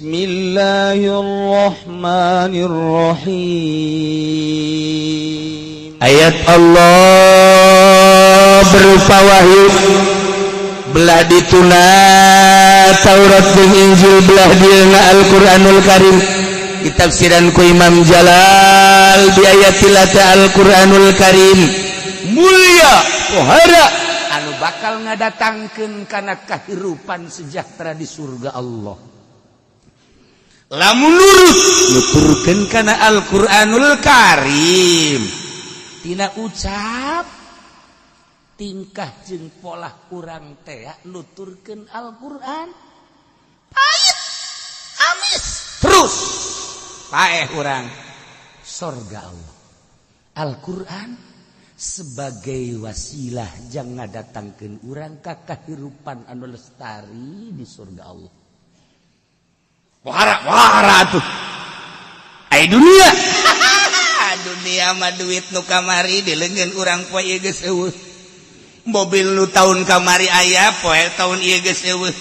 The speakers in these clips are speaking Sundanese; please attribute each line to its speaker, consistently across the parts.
Speaker 1: Bismillahirrahmanirrahim.
Speaker 2: Ayat Allah berupa wahyu belah dituna Taurat jeung Injil belah dieuna Al-Qur'anul Karim ditafsiran ku Imam Jalal bi ayatil Al-Qur'anul Karim mulia pohara anu bakal ngadatangkeun kana kahirupan sejahtera di surga Allah lamun nurut nuturkeun kana Al-Qur'anul Karim tina ucap tingkah jeung polah urang teh nuturkeun Al-Qur'an pahit amis terus paeh urang sorga Allah. Al-Qur'an sebagai wasilah jang ngadatangkeun urang ka kahirupan anu lestari di surga Allah. Wara wara tuh ai dunia dunia mah duit nu kamari di leungeun urang poe ieu geus eueuh, mobil nu tahun kamari aya poe tahun ieu geus eueuh,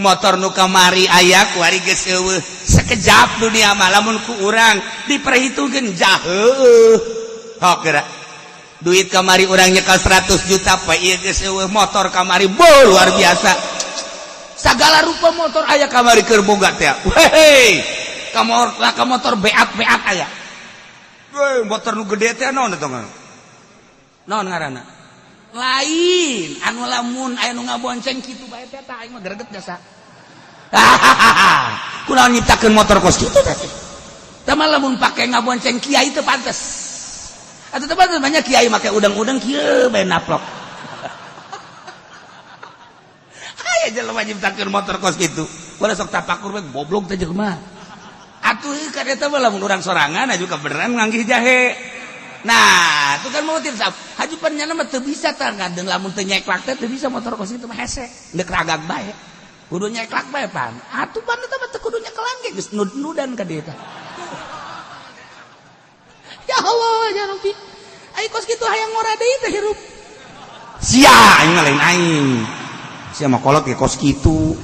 Speaker 2: motor nu kamari aya kuari geus eueuh. Sekejap dunia mah lamun ku urang diperhitungkeun jauh hok geura. Duit kamari urang nyekel 100 juta poe ieu geus eueuh. Motor kamari bo luar biasa, segala rupa motor aya kamari keur boga teh. Hei, ka motor beat-beat aya. Weh, motor nu gede teh naon eta naon ngaranna lain anu lamun aya nu ngabonceng kitu bae teh tah aing mah greget jasa. Kunaon nyiptakeun motor kos kitu teh? Tah mah lamun pake ngabonceng kiai teu pantes atuh, teu pantes. Banyak kiai make udang-udang kieu bae naplok. Aya jelema nyiptakeun motor kos kitu. Bola sok tapakur we goblok teh jelema. Atuh kan eta mah lamun urang sorangan aju kebeneran nganggih jahe. Nah, itu kan mau sap. Haju pan nyana mah teu bisa tah ngadeung lamun teu nyeklak teh teu bisa motor kos kitu mah hese. Deuk ragag bae. Kudu nyeklak bae pan. Atuh pan eta mah teu kudu nyekelan ge geus nud-nudan ka dieu teh. Ya Allah, ya Rabbi. Ai kos kitu hayang ngora deui teh hirup. Sia aing mah lain aing. Sia mah kolot ge kos kitu.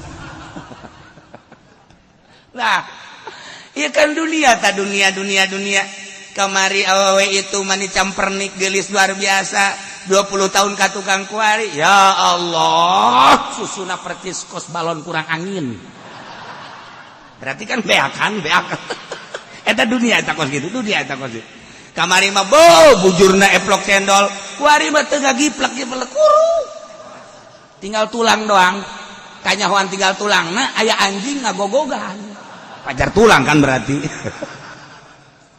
Speaker 2: Nah, iya kan dunia ta dunia dunia dunia. Kamari awewe itu mani campernik gelis luar biasa 20 tahun ka tukang kuari ya Allah susuna percis kos balon kurang angin. Berarti kan beakan beakan. Eta dunia eta kos gitu, dunia eta kos gitu. Kamari mah bo bujurna eplok cendol, kuari mah teu ngagiplek giplek kuru. Tinggal tulang doang. Kanyahoan tinggal tulang nah aya anjing ngagogogan. Pajar tulang kan berarti.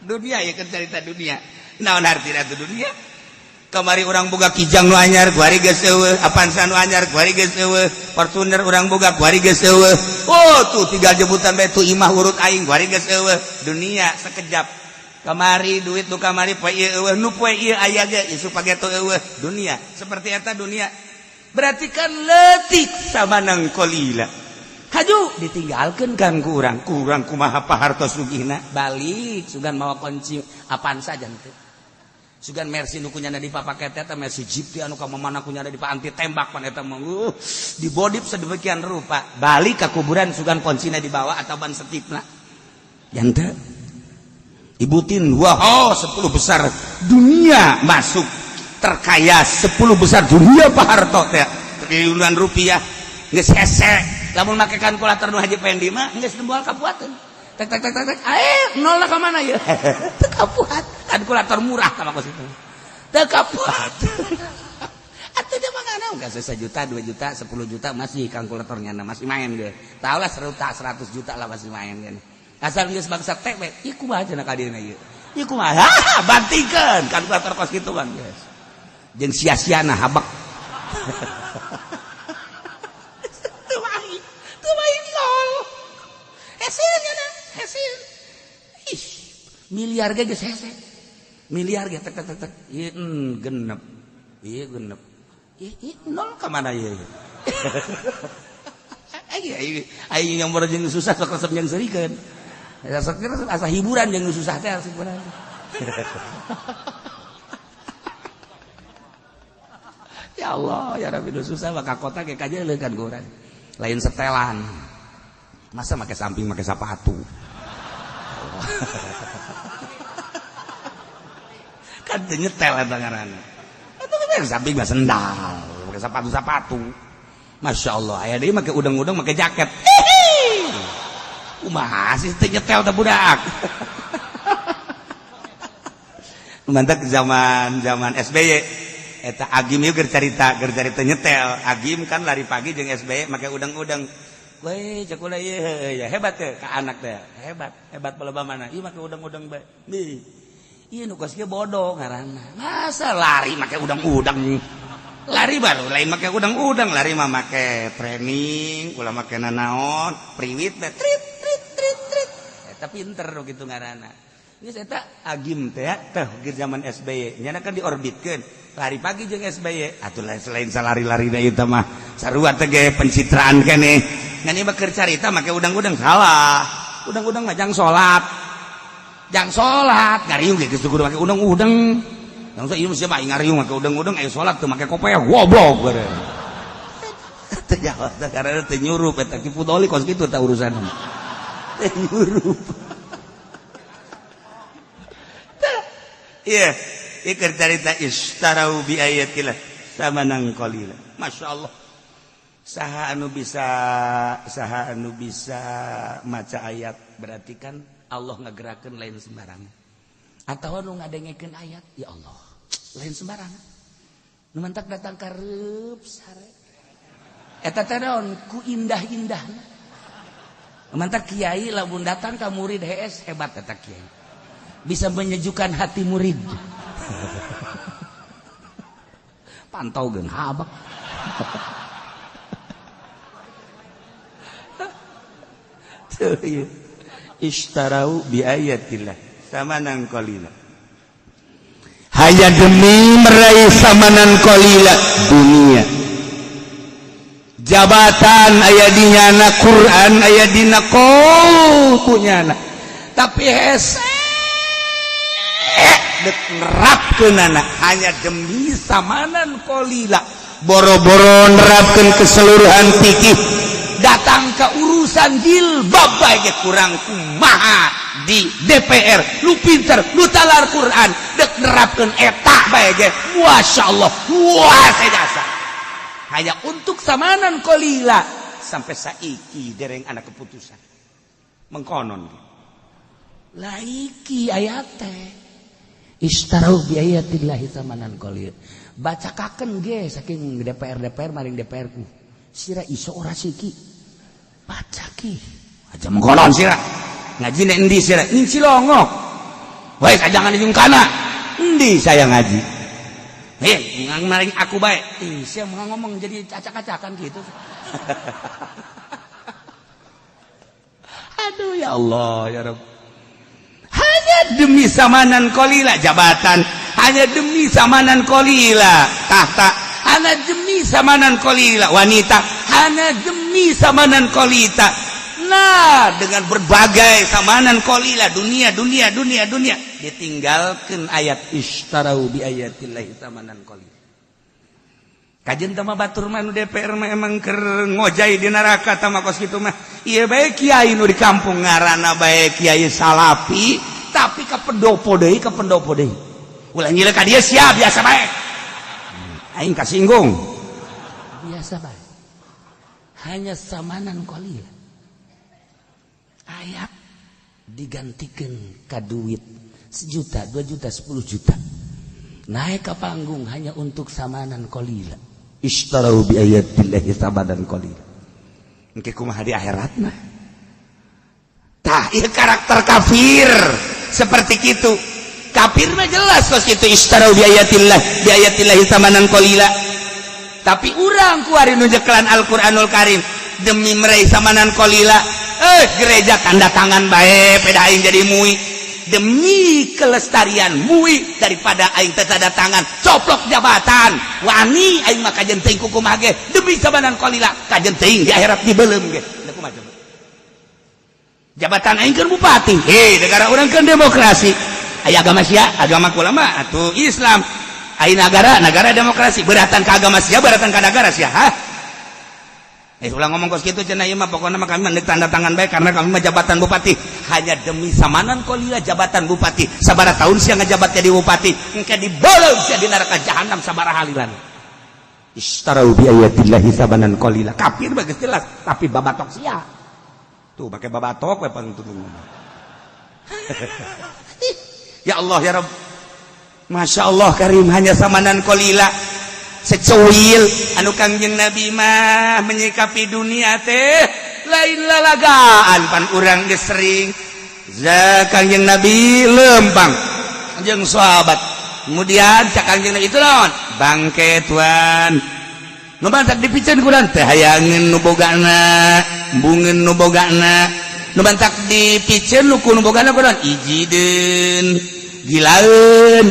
Speaker 2: Dunia ya kan cerita dunia. Naon artina tu dunia? Kamari urang boga Kijang nu anyar, kuari geus eueuh, Avanza nu anyar, kuari geus eueuh, Fortuner urang boga kuari geus eueuh. Oh tuh tinggal jemputan bae tuh imah urut aing kuari geus eueuh. Dunia sekejap. Kamari duit nu kamari poe ieu eueuh, nu poe ieu aya ge isuk pageto eueuh. Dunia seperti eta dunia. Berarti kan leutik samanang qalila. Haju ditinggalkan kan ku urang, kurang kumaha pahartos sugihna balik sugan mawa kunci Avanza jangan sugan Mercy nu kunyana dipapake teh Mercy Jeep teh anu ka mana kunyana di anti tembak pan eta mah dibodif sedemikian rupa balik ke kuburan sugan kuncina dibawa atau ban setipna jangan ibutin wah oh 10 besar dunia masuk terkaya 10 besar dunia Pak Harto teh triliunan rupiah geus hese lamun make kalkulator nu Haji Pendi mah geus moal kapuateun tek tek tek tek tek eh nol ka mana ya teu kapuat kalkulator murah sama kos itu teu kapuat atuh dia mah ngana enggak sejuta 2 juta 10 juta masih kalkulatornya masih main ge tahu lah 100 juta lah masih main ge asal geus bangsa teh we ieu kumaha cenah ka dieuna ieu ieu kumaha bantingkeun kalkulator kos kitu kan geus jeung sia-siana habak. Teu main teu main nol hese nya hese. Ih miliar ge geus hese miliar ge tek tek tek tek ieu genep ieu genep ieu nol ka mana ieu. Aing aing yang baru jeung susah sok resep jeung seurikeun sok asa hiburan jeung susah teh sebenarnya. Ya Allah ya Rabbi susah maka kota ge kajeuleuh kan urang lain setelan. Masa make samping make sepatu. Kan teu nyetel eta ngaranna. Eta mah samping mah sendal, make sepatu-sepatu. Masya Allah, aya deui make udang-udang make jaket. Kumaha sih teu nyetel teh budak. Mantap zaman SBY eta Agim ieu keur carita nyetel. Agim kan lari pagi jeung SBY make udang-udang. Weh, cek ulah ieu ya hebat teh ka anak teh. Hebat, hebat baleba mana? Ieu make udang-udang bae. Nih. Ieu nu kos kieu bodoh ngaranna. Masa lari make udang-udang? Lari baru lain make udang-udang, lari mah make training, ulah make nanaon, priwit teh trit trit trit trit. Eta pinter nu kitu ngaranna. Geus eta Agim teh teh ge zaman SBY nyana kan diorbitkeun lari pagi jeung SBY atuh selain salari-larina ieu mah sarua teh ge pencitraan keneh ngan ieu mah keur carita make udang-udang salah udang-udang mah jang salat ngariung ge geus kudu make udang-udang langsung ieu mah aing ngariung make udang-udang aya salat teu make kopeah goblok beureun teu jawab teh karena teu nyurup eta Ki Fudoli kos kitu tah urusan teu nyurup. Iya, ieu carita istarau bi ayatillah samanan qalila. Masya Allah. Saha anu bisa maca ayat berarti kan Allah ngagerakeun lain sembarangan. Atawa nu ngadengekeun ayat, ya Allah, lain sembarangan. Nu mantak datang ka reup sare. Eta teh naon ku indah-indahna. Mantak kiai lamun datang ka murid HS hebat eta kiai. Bisa menyejukkan hati murid. Pantau geun habak. Ishtarau bi ayatillah samanan qalila. Hanya demi meraih samanan qalila dunia. Jabatan aya di nyana, Quran aya dina punya tapi hese dek nerapkeunana hanya demi samanan qalila. Boro-boro nerapkeun keseluruhan fikih, datang ke urusan jilbab bae ge kurang kumaha di DPR lu pinter lu talar Quran dek nerapkeun eta bae ge masyaallah wah jasa hanya untuk samanan qalila sampai saiki dereng anak keputusan mengkonon laiki ayat teh istarau bi ayatillahi samanan qalil. Bacakakeun ge saking DPR DPR maring DPR ku sira iso ora siki baca ki aja mengkonon sira ngaji nek endi sira ning Cilongok wae jangan jeung kana endi saya ngaji maring aku bae ih sia mau ngomong jadi acak-acakan gitu. Aduh ya Allah ya Rabb. Hanya demi samanan qalila jabatan, hanya demi samanan qalila tahta, hanya demi samanan qalila wanita, hanya demi samanan qalila. Nah, dengan berbagai samanan qalila dunia dunia dunia dunia ditinggalkan ayat istarau bi ayatillahi samanan qalila. Kajen tama batur mah nu DPR mah emang keur ngojay di neraka tama kos kitu mah. Ieu bae kiai nu di kampung ngaranna bae kiai salapi tapi ka pendopo deui ka pendopo deui. Ulah nyileuh ka dieu sia biasa bae. Aing kasinggung. Biasa bae. Hanya samanan qalila. Ayat digantikan ka duit sejuta, 2 juta, 10 juta. Naik ke panggung hanya untuk samanan qalila. Ishtarau bi ayatillahi samanan qalila. Engke kumaha di akhiratna? Tah, ieu karakter kafir seperti kitu. Kafir mah jelas kos kitu ishtarau bi ayatillahi samanan qalila. Tapi urang kuari nu nyekelan Al-Qur'anul Karim demi meraih samanan qalila. Gereja tanda tangan bae peda aing jadi mui demi kelestarian mui daripada aing teu tanda tangan coplok jabatan wani aing mah kajen teuing kumaha ge demi samanan qalila kajen teuing di akhirat dibeuleum ge. Da kumaha coba jabatan aing keur bupati hei negara urang keur demokrasi aya agama sia agama kula mah atuh Islam aya negara negara demokrasi beratan ka agama sia beratan ka negara sia hah. Ulah ngomong kos kitu cenah, ieu mah pokokna mah kami mah tanda tangan bae karena kami mah jabatan bupati hanya demi samanan qalila jabatan bupati. Sabaraha tahun sia ngajabat jadi bupati, engke dibolong sia di neraka jahanam sabaraha lilan. Ishtarau bi ayatillahi samanan qalila. Kafir bagus jelas, tapi babatok sia tuh pakai babatok we pangtulung. Ya Allah, ya Rabb, Masya Allah Karim, hanya samanan qalila, secuil. Anu Kangjeng Nabi mah menyikapi dunia teh lain lalagaan. Pan urang geus sering za Kangjeng Nabi lempang jeung sahabat, kemudian cak Kangjeng Nabi, "Itu naon?" "Bangke, tuan." Nu mantak dipiceun kurang teh hayangeun nu bogana, embungeun nu bogana. Nu mantak dipiceun nu ku nu bogana kurang ijideun, gilaeun.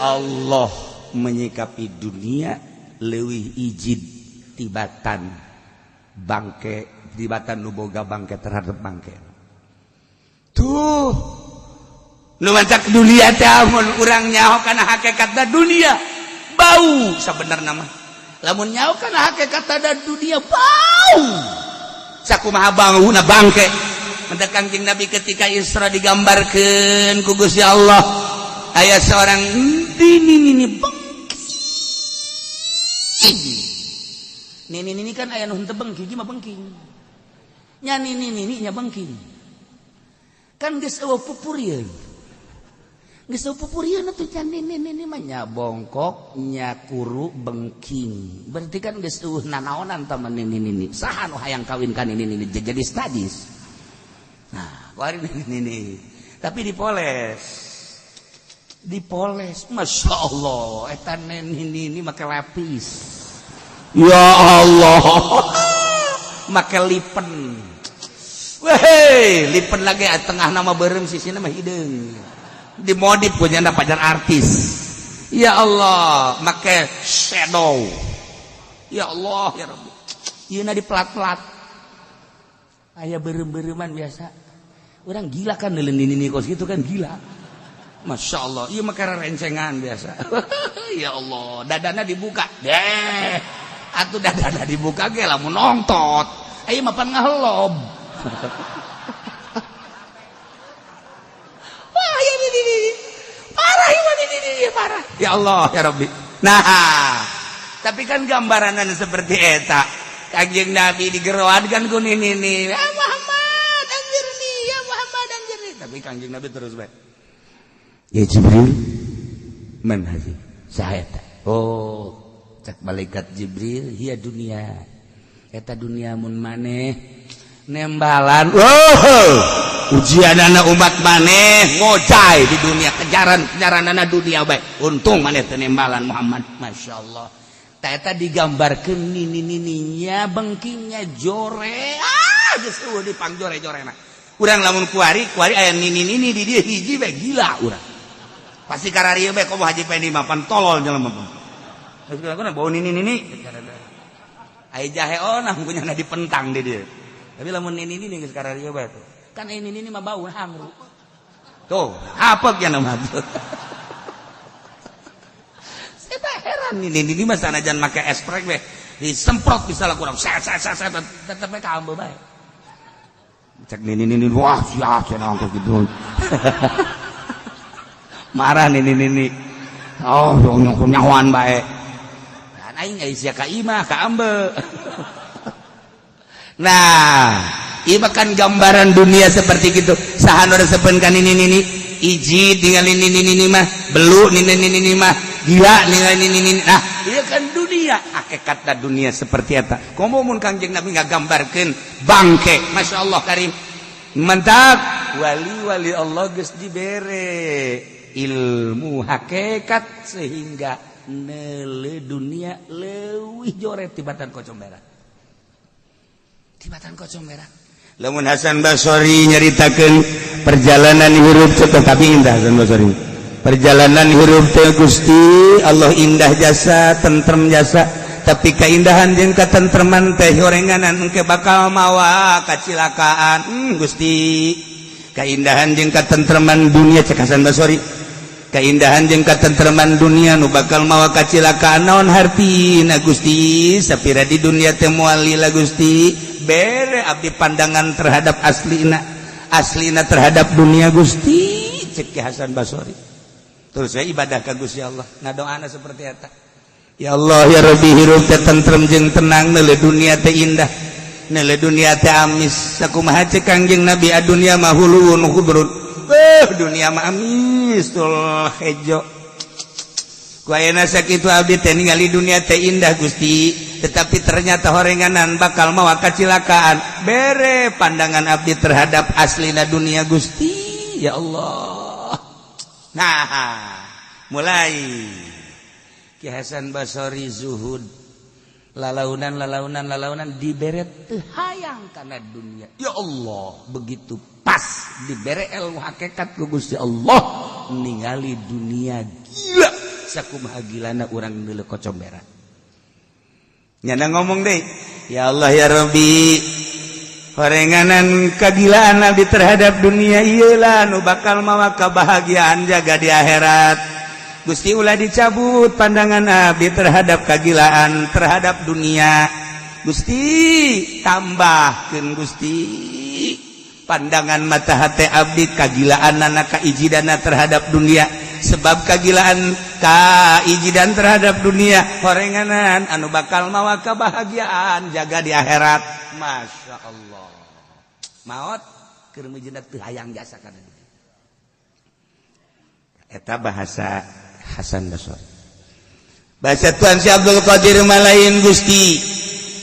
Speaker 2: Allah menyikapi dunia leuwih ijid tibatan bangke, tibatan nu boga bangke terhadap bangke. Tuh, nu mancak dunia teh mun urang nyaho kana hakikatna dunia bau. Sabenerna mah lamun nyaho kana hakikatna dunia bau, sakumaha bauna bangke. Mentak Kangjeng Nabi ketika Isra digambarkeun ku Gusti Allah, aya seorang nini nini bengking. Nini nini kan aya nu henteu bengking, mah bengking nya. Nini nini nya bengking kan geus eueuh pupurieun, geus eueuh pupurieun atuh can. Nini nini mah nya bongkok, nya kuru, bengking, berarti kan geus eueuh nanaonan tah nini nini. Saha nu hayang kawin ka nini nini jadi sadis? Nah, kuari nini nini tapi dipoles, dipoles, Masya Allah, eta nini nini make lapis, ya Allah, make lipen. Weh, lipen lagi tengah nama beureum, sisina mah hideung, dimodif punya pacar artis. Ya Allah, make shadow. Ya Allah, ya Rabbi, ieu di pelat-pelat aya beureum-beureuman. Biasa orang gila kan neuleun nini kos gitu kan, gila. Masya Allah, iya mah rencengan biasa. Ya Allah, dadana dibuka deh atuh, dadana dibuka ge lamun nongtot ayo mah pan ngahelob. Wah, ya ini parah ini, ini parah. Ya Allah, ya Rabbi. Nah, tapi kan gambaranan seperti eta, Kanjeng Nabi digeroan kan ku nini nih, "Ya Muhammad, anjirni, ya Muhammad, anjirni." Tapi Kanjeng Nabi terus baik, "Ya Jibril, man hazi?" "Saha eta?" Oh, cek malaikat Jibril, "Hiya dunia." Eta dunia mun maneh nembalan. Oh, ujian anak umat maneh ngocai di dunia, kejaran kejaran anak dunia baik. Untung maneh teu nembalan, Muhammad. Masya Allah, eta digambarkeun nini nininya bengkingnya jore. Ah, geus eueuh dipang jore jorena. Urang lamun kuari kuari aya nini nini di dieu hiji bae, gila urang pasti. Kararieu bae, komo Haji Pendi mah pan tolol jelema mah. Geus bau nini nini aya jahe onah punya dipentang di dieu. Tapi lamun nini nini geus kararieu bae tuh kan, ini nini mah bau hangru tuh, apek ya nama tuh. Saya heran, nini nini mah sanajan make esprek bae disemprot bisa lah kurang set set set set, tetep bae kaambe bae. Cek nini nini, "Wah, siap cenah," gitu marah nini nini. Oh, nyahoan bae kan aing sia ka imah ka ambe. Nah, ieu kan gambaran dunia seperti gitu. Saha nu resepeun ka nini nini? Iji tinggal nini nini mah, belu nini nini mah, gila ningali nini nini. Nah, ieu kan dunia, hakikatna dunia seperti eta. Komo mun Kangjeng Nabi ngagambarkeun bangke. Masya Allah Karim, mantap. Wali-wali Allah geus dibere ilmu hakikat sehingga nele dunia leuwih jore tibatan kocom berak, tibatan kocom berak. Lamun Hasan Basori nyaritakeun perjalanan hirup teh, tapi indah Hasan Basori perjalanan hirup teh. Gusti Allah indah jasa, tentrem jasa, tapi keindahan jeung katentreman teh horenganan engke bakal mawa kacilakaan. Gusti, keindahan jeung katentreman dunia, cek Hasan Basori. Keindahan jeung katentreman dunia nu bakal mawa kacilakaan naon hartina, Gusti? Sapira di dunia teh moal lila, Gusti. Bere abdi pandangan terhadap aslina, aslina terhadap dunia, Gusti, cek Ki Hasan Basori. Terus saya ibadah ka Gusti Allah, ngadoana seperti eta, "Ya Allah, ya Rabbi, hirup teh tentrem jeung tenang, neuleuh dunia teh indah, neuleuh dunia teh amis." Sakumaha cek Kangjeng Nabi, "Adunya mah huluwun khudrun." Dunia mah amis tul hejo. Ku ayeuna sakitu abdi teh ningali dunia teh indah, Gusti, tetapi ternyata horenganan bakal mawa kacilakaan. Bere pandangan abdi terhadap aslina dunia, Gusti, ya Allah. Nah, mulai Ki Hasan Basori zuhud, lalaunan, lalaunan, lalaunan, dibere teu hayang kana dunia. Ya Allah, begitu pas dibere ilmu hakikat ku Gusti Allah, ningali dunia gila sakumaha gilana urang neuleuh kocomberan. Nyana ngomong deh, "Ya Allah, ya Rabbi, horenganan kagilaan abdi terhadap dunia iyalah nu bakal mawa kebahagiaan jaga di akhirat. Gusti, ulah dicabut pandangan abdi terhadap kagilaan terhadap dunia. Gusti, tambahkeun, Gusti, pandangan mata hati abdi kagilaan anak kaijidana terhadap dunia, sebab kagilaan kaijidan terhadap dunia horenganan anu bakal mawa kebahagiaan jaga di akhirat." Masya Allah, maot keur mijeuna teu hayang jasa kana eta. Bahasa Hasan Basri. Bahasa Tuan Syekh Abdul Qadir malain, "Gusti,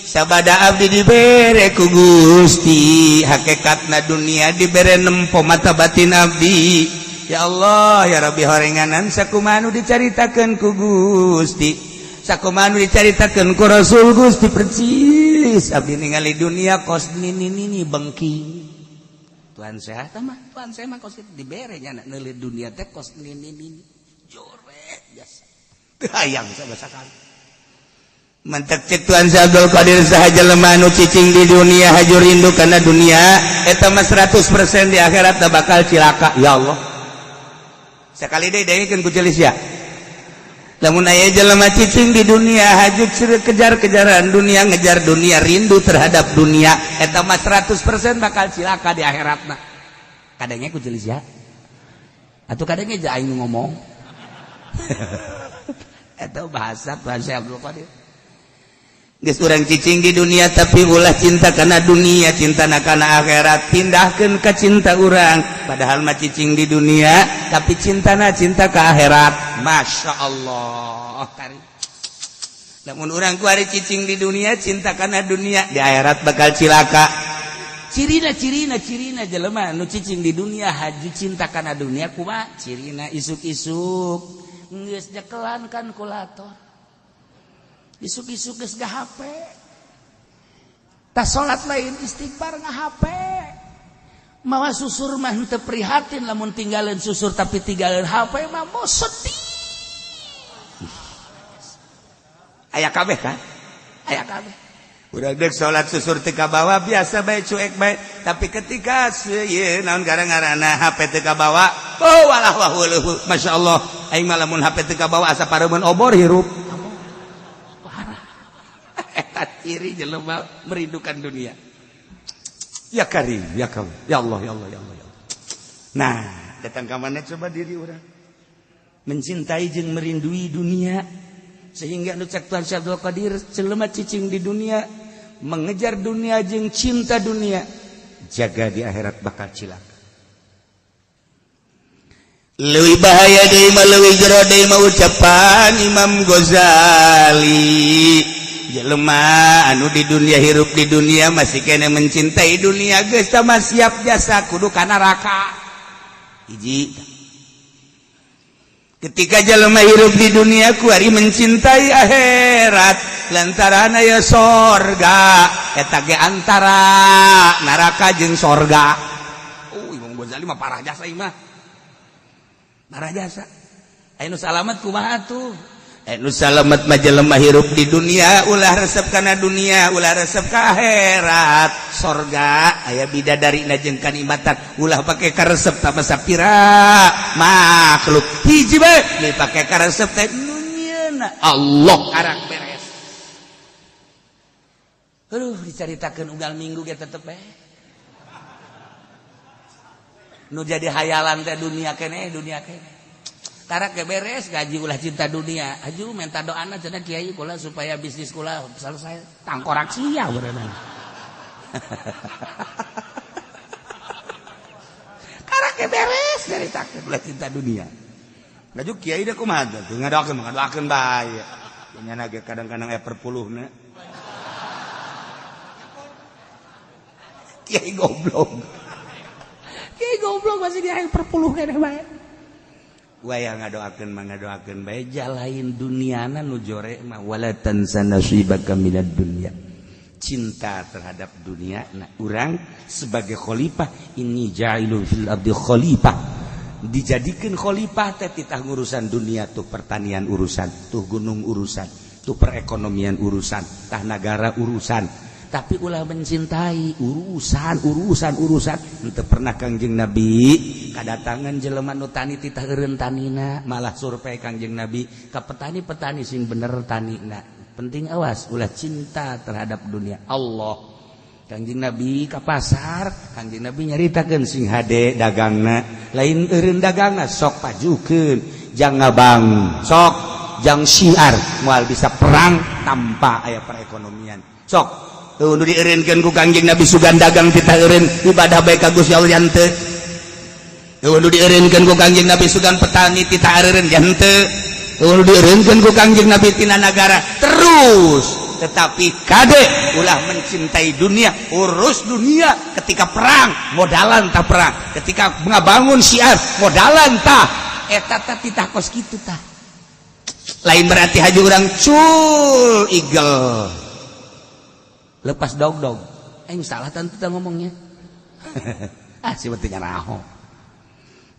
Speaker 2: sabada abdi dibere ku Gusti hakikatna dunia, dibere nempo mata batin abdi, ya Allah, ya Rabbi, horenganan sakumaha nu dicaritakeun ku Gusti, sakumaha nu dicaritakeun ku Rasul Gusti, percis abdi ningali dunia kos nini nini bengking." Tuhan sehat mah, Tuhan saya mah kos dibere nya neuleuh dunia teh kos nini nini jore jasa teu hayang sama sakali. Mantak cek Tuhan Abdul Qadir, saha jelema nu cicing di dunia, haju rindu karena dunia, eta mah 100% di akhirat bakal cilaka. Ya Allah, sekali deui dengekeun ku celis ya. Lamun aya jelema cicing di dunia, haju kejar-kejaran dunia, ngejar dunia, rindu terhadap dunia, eta mah 100% bakal cilaka di akhiratna. Kadangnya ku celis ya atau kadangnya aja aing ngomong eta bahasa Tuhan Abdul Qadir. Geus urang cicing di dunia, tapi ulah cinta karena dunia, cinta na kana akhirat. Pindahkeun ke cinta urang, padahal mah cicing di dunia, tapi cintana cinta ke akhirat. Masya Allah, kari lamun urang kuari cicing di dunia, cinta karena dunia, di akhirat bakal cilaka. Cirina, cirina, cirina jelema nu cicing di dunia, haju cinta kana dunia kumaha cirina? Isuk-isuk geus nyekelan kalkulator, isuk-isuk geus HP, tas salat lain istighfar, nga HP, mawa susur mah henteu prihatin lamun tinggalin susur, tapi tinggalin HP mah mau sedih. Aya kabeh kan, aya kabeh. Udah dek salat susur teu kabawa, biasa bae, cuek bae, tapi ketika ieu naon gara-garana HP teu kabawa, oh walah wah weuh, Masya Allah, aing mah lamun HP teu kabawa asa pareumeun obor hirup. Parah eta ciri jelema merindukan dunia. Ya Karim, ya Karim, ya Allah, ya Allah, ya Allah, ya Allah. Nah, datang ke mana coba diri orang mencintai jeung merindui dunia, sehingga nu cek Tuhan Syekh Abdul Qadir, jelema cicing di dunia, mengejar dunia jeung cinta dunia, jaga di akhirat bakal cilaka. Leuwih bahaya deui mah, leuwih jero deui mah ucapan Imam Ghazali, jelema anu di dunia, hirup di dunia, masih kene mencintai dunia, geus mah siap jasa kudu ka neraka. Hiji, ketika jelema hirup di dunia kuari mencintai akhirat lantaran aya sorga, eta ge antara neraka jeung sorga. Oh, Imam Ghazali mah parah jasa, ieu mah parah jasa. Aya nu salamet kumaha tuh? Nu salamet mah jelema hirup di dunia ulah resep kana dunia, ulah resep ka akhirat. Sorga aya bidadari na jeung kanikmatan, ulah pake karesep tama sapira makhluk hiji bae dipake karesep teh nu nyieunna Allah, karak beres. Aduh, dicaritakeun unggal minggu ge tetep bae nu jadi hayalan teh dunia keneh, dunia keneh. Karak ge beres gaji, ulah cinta dunia. Aju minta doana cenah, "Kiai, kula supaya bisnis kula selesai." Tangkorak sia berenang. Karak ge beres caritakeun ulah cinta dunia. Ngaju kiai deh, kumaha tuh ngadoakeun, ngadoakeun bae. Nya ge kadang-kadang aya perpuluhna. Kiai goblok. Kiai goblok masih di akhir perpuluh keneh bae. Waya ngadoakeun mah ngadoakeun bae, lain duniana nu jore mah. Wala tansa nasibaka minad dunya, cinta terhadap dunia. Nah, urang sebagai khalifah, inni ja'ilun fil ardi khalifah, dijadikan khalifah teh titah ngurusan dunia tuh, pertanian urusan tuh, gunung urusan tuh, perekonomian urusan tah, negara urusan, tapi ulah mencintai urusan urusan urusan. Henteu pernah Kangjeng Nabi kadatangan jelema nu tani titah eureun tanina, malah survei Kangjeng Nabi ka petani-petani sing bener tanina. Penting, awas, ulah cinta terhadap dunia. Allah, Kangjeng Nabi ka pasar, Kangjeng Nabi nyaritakeun sing hade dagangna, lain eureun dagangna, sok pajukeun jang ngabang, sok jang syiar, moal bisa perang tanpa aya perekonomian. Sok tuh nu dieureunkeun ku Kangjeng Nabi, sugan dagang titah eureun, ibadah bae ka Gusti Allah henteu. Tuh nu dieureunkeun ku Kangjeng Nabi, sugan petani titah eureun henteu. Tuh nu dieureunkeun ku Kangjeng Nabi tina nagara terus, tetapi kade ulah mencintai dunia. Urus dunia, ketika perang modalan tah, perang ketika ngabangun syiar modalan tah, eta tah titah kos kitu tah. Lain berarti haji urang cul igel lepas dog dog. Eh, salah tentu ngomongnya. Ah, si pentingnya raho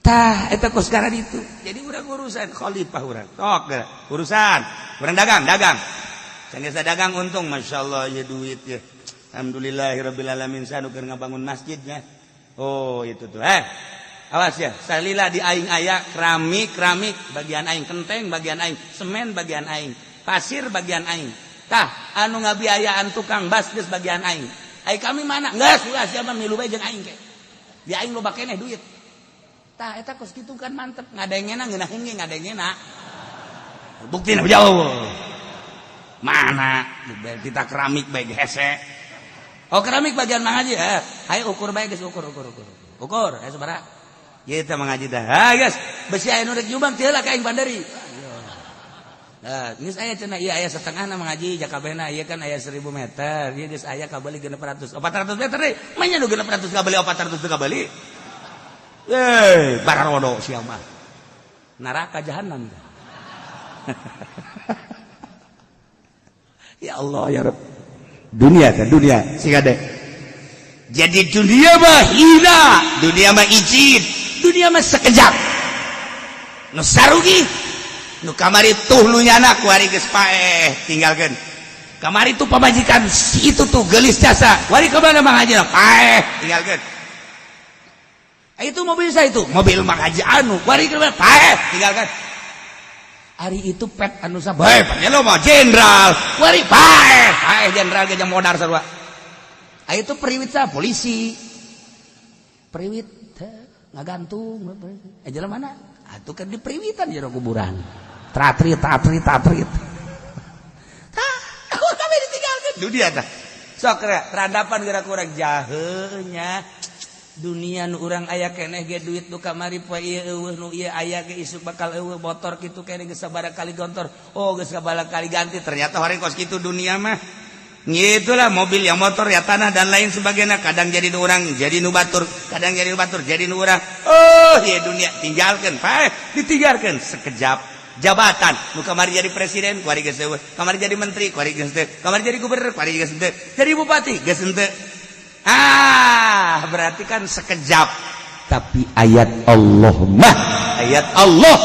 Speaker 2: tah eta kos sekarang itu. Jadi urang urusan khalifah, urang sok urusan urang dagang, dagang. Sanggeus dagang untung, masya Allah ya, duit ya, alhamdulillahirabbil alamin, sanu keur ngabangun masjidnya. Oh, itu tuh. Eh, awas ya, salila di aing aya keramik, keramik bagian aing, kenteng bagian aing, semen bagian aing, pasir bagian aing. Tah, anu ngabiayaan tukang bas geus bagian aing. Ai kami mana? Geus ulah, siapa milu bae jeung aing ke. Di aing loba keneh duit. Tah, eta kos kitu kan mantep, ngadengena ngeunaheun ge ngadengena. Buktina jauh. Mana? Kita keramik bae hese. Oh, keramik bagian Mang Haji. Eh, ayo ukur bae geus, ukur ukur ukur. Ukur, ayo sabaraha? Ieu teh Mang Haji teh. Ha geus, besi aya nu rek nyumbang teu lah ka aing bandari. Nah, geus aya cenah, ieu aya setengah na Mang Haji jakabehna, ieu kan aya 1000 meter. Ieu geus aya kabeli 600. 400 meter deui. Manya nu 600 kabeli, 400 teu kabeli. Eh, bararodo sia mah. Neraka jahanam. Ya Allah ya Rabb. Dunia kan dunia sing ade. Jadi dunia mah hina, dunia mah izin, dunia mah sekejap. Nu sarugi, nu kamari tuh nu nyana kuari geus paeh tinggalkeun. Kamari tuh pamajikan si itu tuh gelis jasa, wari ke mana Mang Haji? Paeh tinggalkeun. Itu mobil saya, itu mobil Mang Haji anu, wari ke mana? Paeh tinggalkan. Ari itu pet anu sabae lo mah jenderal, wari paeh paeh, jenderal ge modar sarua. Ah, itu periwit sa polisi periwit ngagantung eh jalan mana atuh kan di periwitan jero kuburan, tratrit tratrit tratrit. Tah, kami ditinggalkan dunia tah. Sok terhadapan gerak kurang jahenya dunia nu urang aya keneh ge duit nu kamari poe ieu eueuh, nu ieu aya ge isuk bakal eueuh, motor kitu keneh geus sabaraha kali gontor, oh, geus sabaraha kali ganti. Ternyata horeng kos kitu dunia mah. Itulah mobil yang motor ya, tanah dan lain sebagainya, kadang jadi nu urang jadi nu batur, kadang jadi nu batur jadi nu urang. Oh iya, dunia tinggalkan, paeh ditinggalkan sekejap. Jabatan nu kamari jadi presiden kuari geus eueuh, kamari jadi menteri kuari geus teu, kamari jadi gubernur kuari geus teu, jadi bupati geus henteu. Ah, berarti kan sekejap. Tapi ayat Allah mah ayat Allah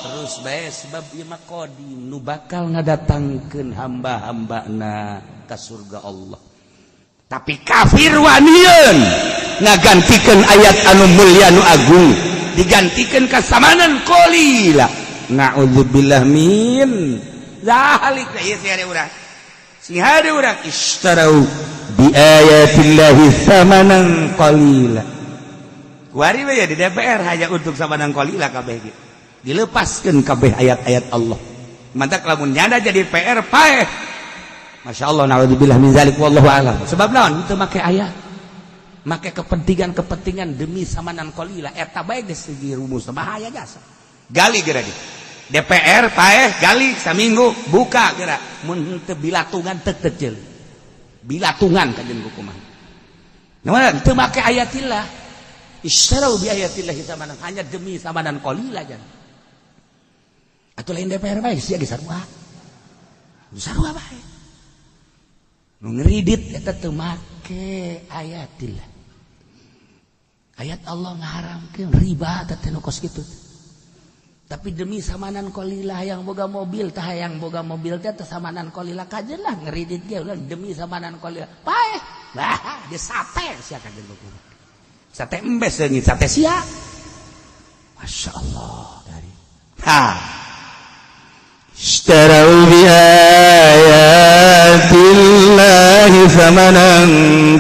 Speaker 2: terus. Los bae, sebab ieu mah qadim, nu bakal ngadatangkeun hamba-hambana ka surga Allah. Tapi kafir wanian ngagantikeun ayat anu mulia, anu agung, digantikeun ka samanan qalila. Na'udzubillah min zalik. Ieu sih ada urang, sing hade urang, ishtarau bi ayatillahi thamanan qalila. Kuari we ya di DPR hanya untuk samanan qalila kabeh ge dilepaskeun kabeh ayat-ayat Allah. Mantak lamun nyanda jadi PR paeh. Masya Allah, na'udzubillah min zalik, wallahu alam. Sebab naon? Itu make ayat, make kepentingan-kepentingan demi samanan qalila. Eta bae geus segi rumus bahaya jasa. Gali geura di DPR paeh, gali saminggu, buka geura. Mun teu bilatungan teu teu bilatungan kajen hukuman. Nah, teu make ayatillah. Istarau bi ayatillah samanan, hanya demi samanan qalila jan. Atuh lain DPR bae sia ge, sarua. Sarua bae. Nu ngeridit eta teu make ayatillah. Ayat Allah ngaharamkeun riba teh nu kos kitu. Tapi demi samanan qalila, yang boga mobil tah, yang boga mobil teh teh samanan qalila kajen lah, ngeridit ge ulah demi samanan qalila. Paeh. Bah, di sate sia kajen kumaha. Sate embes leungit sate sia. Masya Allah dari. Ha.
Speaker 1: اشتروا بآيات الله ثمنا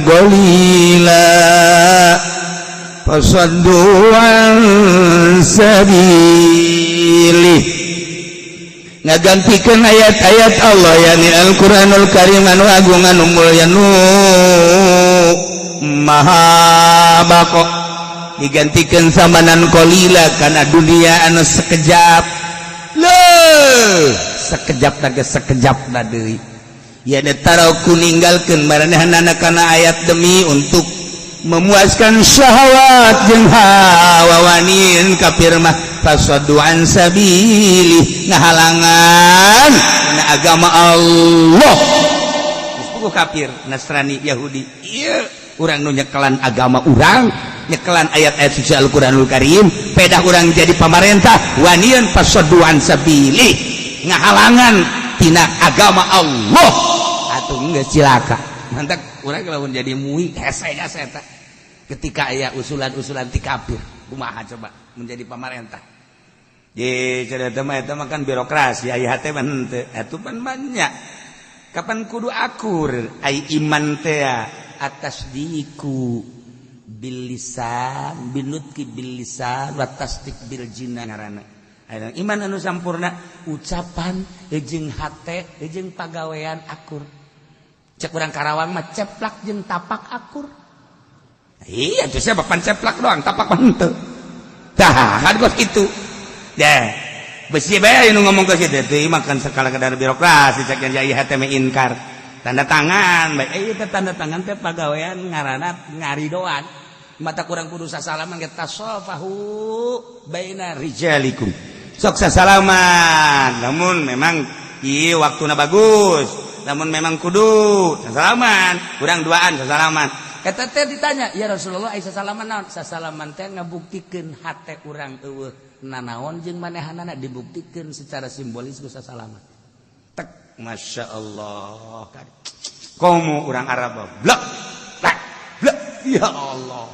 Speaker 1: قليلا فصدوا عن سبيله. Ngagantikan ayat-ayat Allah, yakni Al-Qur'anul Karim anu agung, anu mulya, nu maha bako, digantikan samanan qalila karena dunia anu sekejap. Loh, sekejap naga, sekejap na deui. Ya, taraku ninggalkeun maranehna kana ayat demi untuk memuaskan syahwat jeung hawa. Wanian kafir mah fasaddu an sabili, ngahalangan na agama Allah.
Speaker 2: Geus kafir Nasrani Yahudi ieu, urang nu nyekelan agama urang, nyekelan ayat-ayat suci Al-Qur'anul Karim, pedah urang jadi pamarentah, wanian fasaddu an sabili, ngahalangan tina agama Allah. Atuh geus cilaka. Mantak urang lamun jadi MUI hese jasa eta ketika aya usulan-usulan ti kafir. Kumaha coba menjadi pamarentah? Ye, cerita mah eta mah kan birokrasi, aya hate mah henteu. Atuh pan banyak. Kapan kudu akur ai iman teh? At-tasdiku bil lisan, binutqi bil lisan wa tasdik bil jinan ngaranna. Iman anu sampurna ucapan jeung hate jeung pagawean akur. Cek urang Karawang mah ceplak jeung tapak akur. Iya, itu siapa pan ceplak doang, tapak mah henteu. Tah, kan kos kitu. Ya, besi bae nu ngomong ke situ teh makan sekala kadar birokrasi. Cek yang jaya hate inkar. Tanda tangan bae, eh teh tanda tangan teh pagawean ngaranna ngaridoan. Mata kurang kudu sasalaman ge, tasofahu baina
Speaker 1: rijalikum. Sok sasalaman. Namun memang ieu waktuna bagus. Namun memang kudu sasalaman, kurang duaan sasalaman.
Speaker 2: Eta teh ditanya, "Ya Rasulullah, ai sasalaman naon?" Sasalaman teh ngabuktikeun hate urang eueuh nanaon jeung manehanana, dibuktikeun secara simbolis ku sasalaman.
Speaker 1: Tek, Masya Allah. Komo urang Arab blek blek blek, ya Allah.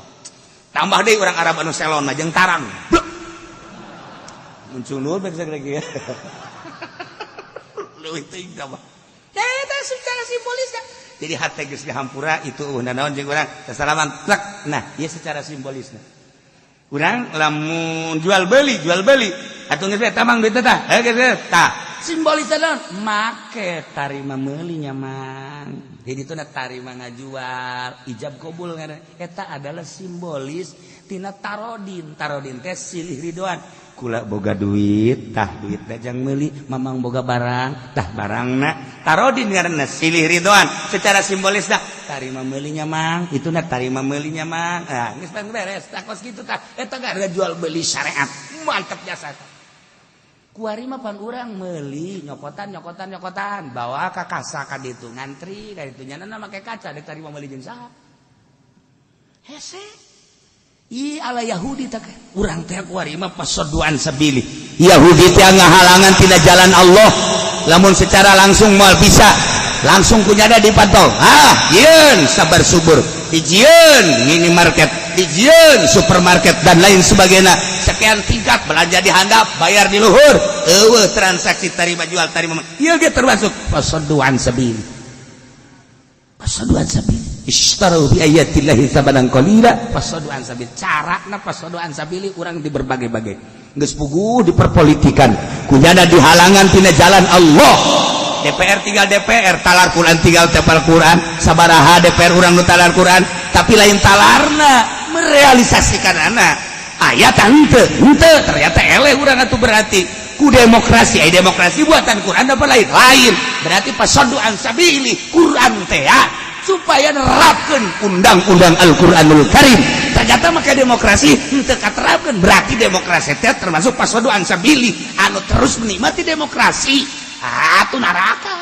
Speaker 1: Tambah deui urang Arab anu selon mah jeung tarang. Blek. Muncul nur bae lagi ya. Leuwih teuing tambah.
Speaker 2: Ya, eta secara simbolis ya.
Speaker 1: Jadi hate geus dihampura itu naon jeung urang sasalaman plek. Nah, ieu secara simbolisna. Urang lamun jual beli atuh geus tamang duit tah. Eh, geus tah.
Speaker 2: Simbolis naon? Make tarima meuli nya, Mang. Jadi itu na tarima ngajual, ijab kabul ngaranna. Eta adalah simbolis tina tarodin. Tarodin teh silih ridoan.
Speaker 1: Kula boga duit, tah duit jang meuli,
Speaker 2: Mamang boga barang,
Speaker 1: tah barangna. Tarodin ngaranna silih ridoan. Secara simbolis dah
Speaker 2: tarima meulinya, Mang.
Speaker 1: Itu na tarima meulinya, Mang.
Speaker 2: Nah, geus beres tah kos kitu tah. Eta gak jual beli syariat. Mantap jasa. Kuari mah pan urang meuli nyokotan, nyokotan, nyokotan, bawa ka kasa ka ditu, ngantri ka ditu, nyana make kaca dek tarima meuli jeung saha? Hese. Ih, ala Yahudi teh urang teh kuari mah
Speaker 1: fasaddu an sabili.
Speaker 2: Yahudi teh ngahalangan tina jalan Allah. Lamun secara langsung moal bisa, langsung punya ada dipantau. Ah, jieun sabar subur, dijieun minimarket, dijieun supermarket, dan lain sebagainya. Sekian tingkat, belanja di handap, bayar di luhur. Eueuh transaksi tarima jual, tarima. Ieu ge termasuk فصدوا عن سبيل, فصدوا عن سبيل. اشتروا بآيات الله ثمنا قليلا فصدوا عن سبيل. Carana فصدوا عن سبيل urang di berbagai-bagai geus puguh diperpolitikan, kunyana dihalangan tina jalan Allah. DPR tinggal DPR, talar Quran tinggal talar Quran. Sabaraha DPR urang nu talar Quran, tapi lain talarna, merealisasikan anak ayat henteu henteu. Ternyata eleh urang atuh. Berarti ku demokrasi, ay demokrasi buatan Quran apa lain? Lain. Berarti فصدوا عن سبيل Quran teh ya, supaya nerapkeun undang-undang Al-Qur'anul Karim. Ternyata maka demokrasi henteu katerapkeun. Berarti demokrasi teh termasuk فصدوا عن سبيل. Anu terus menikmati demokrasi atuh neraka.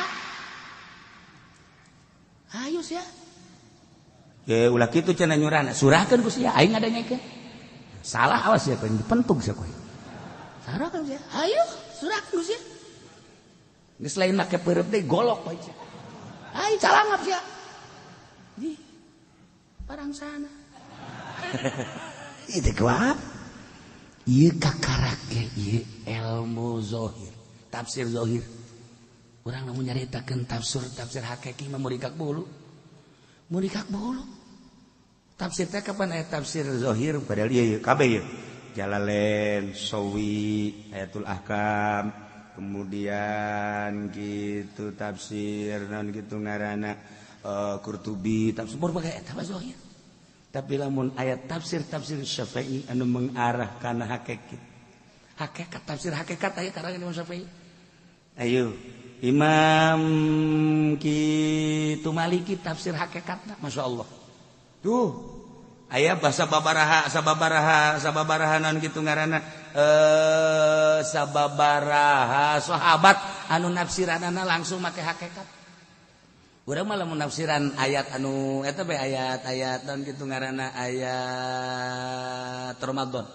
Speaker 2: Ayo sia. Ya ulah kitu cenah nyurana. Surahkeun ku sia, aing ngadanyakeun. Salah, awas ya kowe dipentung sia kowe. Surahkeun sia. Ayo, surahkeun ku sia. Geus lain make peureub deui, golok kowe sia. Ayo calangap sia. Di parang sana. Itu kuat. Ieu kakarak ge ieu ilmu zohir, tafsir zohir. Urang lamun nyaritakeun tafsir tafsir hakiki mah murikak bulu. Murikak bulu. Tafsir teh kapan aya tafsir zohir, padahal ieu kabeh ieu. Jalalain, Sawi, Ayatul Ahkam, kemudian gitu tafsir non gitu ngaranna Qurtubi, tafsir berbagai eta mah zohir. Tapi lamun ayat tafsir tafsir Syafi'i anu mengarah kana hakikat. Hakikat, tafsir hakikat aya karangan Imam Syafi'i. Ayo Imam kitu Maliki tafsir hakikatna, Masya Allah. Tuh aya bahasa babaraha sababaraha sababaraha non gitu ngaranna sababaraha sahabat anu nafsiranana langsung make hakikat. Urang mah lamun nafsiran ayat anu eta bae, ayat-ayat non gitu ngaranna ayat Ramadan.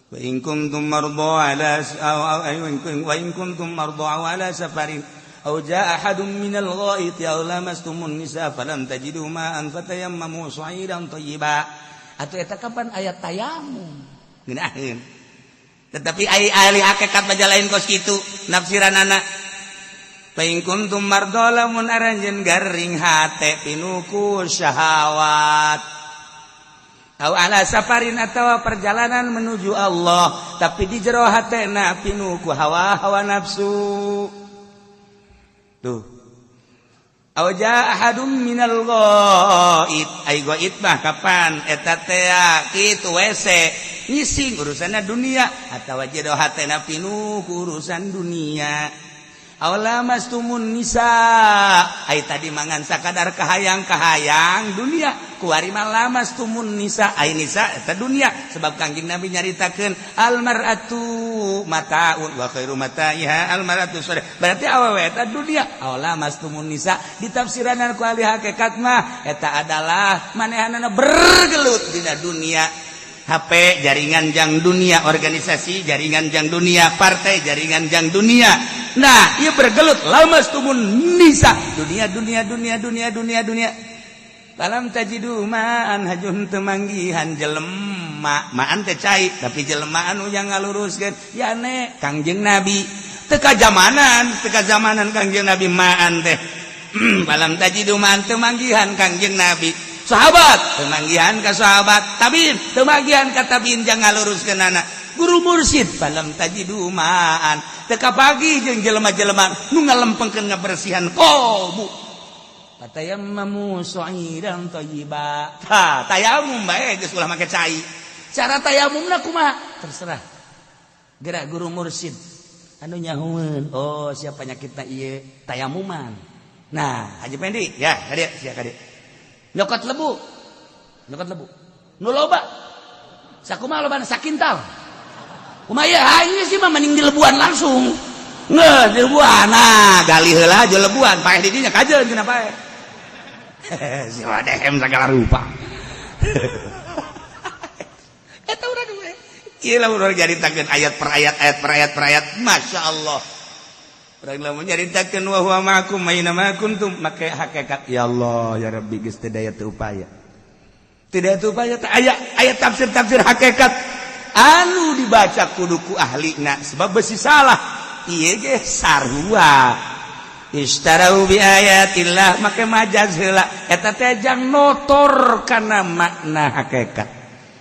Speaker 2: وإن كنتم مرضى على أو وإن كنتم مرضى أو على سفر أو جاء أحد من الغائط أو لامستم النساء فلم تجدوا ماء فتيمموا صعيدا طيبا. Atau eta kapan ayat tayamum ngeunaheun, tetapi ai ahli hakikat baca lain kos kitu nafsiranana. فإن كنتم مرضى, lamun aranjeun garing hate pinuh ku syahwat, أو على سفر atau perjalanan menuju Allah, tapi di jero hatena pinuh ku hawa hawa nafsu tuh, أو جاء أحد من الغائط. Ai ghaid mah kapan eta teh kitu WC ngising, urusanna dunia, atawa jero hatena pinuh ku urusan dunia, أو لامستم النساء. Ai tadi mangan sakadar kahayang-kahayang dunia, kuari mah لامستم النساء. Ai nisa eta dunia, sebab Kangjeng Nabi nyaritakeun المرأة متاع وخير متاعها المرأة الصالحة. Berarti awewe eta dunia. أو لامستم النساء ditafsiran ku ahli hakikat mah eta adalah manehanana bergelut dina dunia. HP jaringan jang dunia, organisasi jaringan jang dunia, partai jaringan jang dunia. Nah, ia bergelut لامستم النساء, dunia dunia dunia dunia dunia dunia. فلم تجدوا ماء, hajun teu manggihan jelema. ماء teh cai, tapi jelema anu yang ngaluruskeun ya ne Kangjeng Nabi teu kajamanan, teu kajamanan Kangjeng Nabi ماء teh. فلم تجدوا ماء, teu manggihan Kangjeng Nabi, sahabat teu manggihan ka sahabat, tabiin teu manggihan ka tabiin jangan ngaluruskeun anak guru mursyid. فلم تجدوا ماء, teu kapagi jeung jelema-jelema nu ngalempengkeun ngabersihan qalbu, فتيمموا صعيدا طيبا. Tah, tayamum bae geus, ulah make cai. Cara tayamumna kumaha terserah gerak guru mursyid anu nyahueun. Oh, siapa penyakitna ieu, tayamuman. Nah, Haji Pendi ya, kadieu sia, kadieu nyokot lebu, nyokot lebu nu loba sakumaha lobana, sakintal kumaha ya? Ieu sih mah mending dilebuan langsung. Nggak, dilebuan. Nah, gali heula aja lebuan, paeh di dinya kajeun cenah paeh. Si wadehem segala rupa. Eta urang. Ieu lamun urang nyaritakeun ayat per ayat, ayat per ayat per ayat, Masya Allah. Urang lamun nyaritakeun wa huwa ma'akum aina ma kuntum make hakikat, ya Allah ya Rabbi, geus teu daya teu upaya. Tidak teu upaya teh aya ayat tafsir-tafsir hakikat anu dibaca kudu ku ahlina sebab besi salah. Ieu ge sarua. Ishtarau bi ayatillah make majaz heula, eta teh jang notor kana makna hakikat.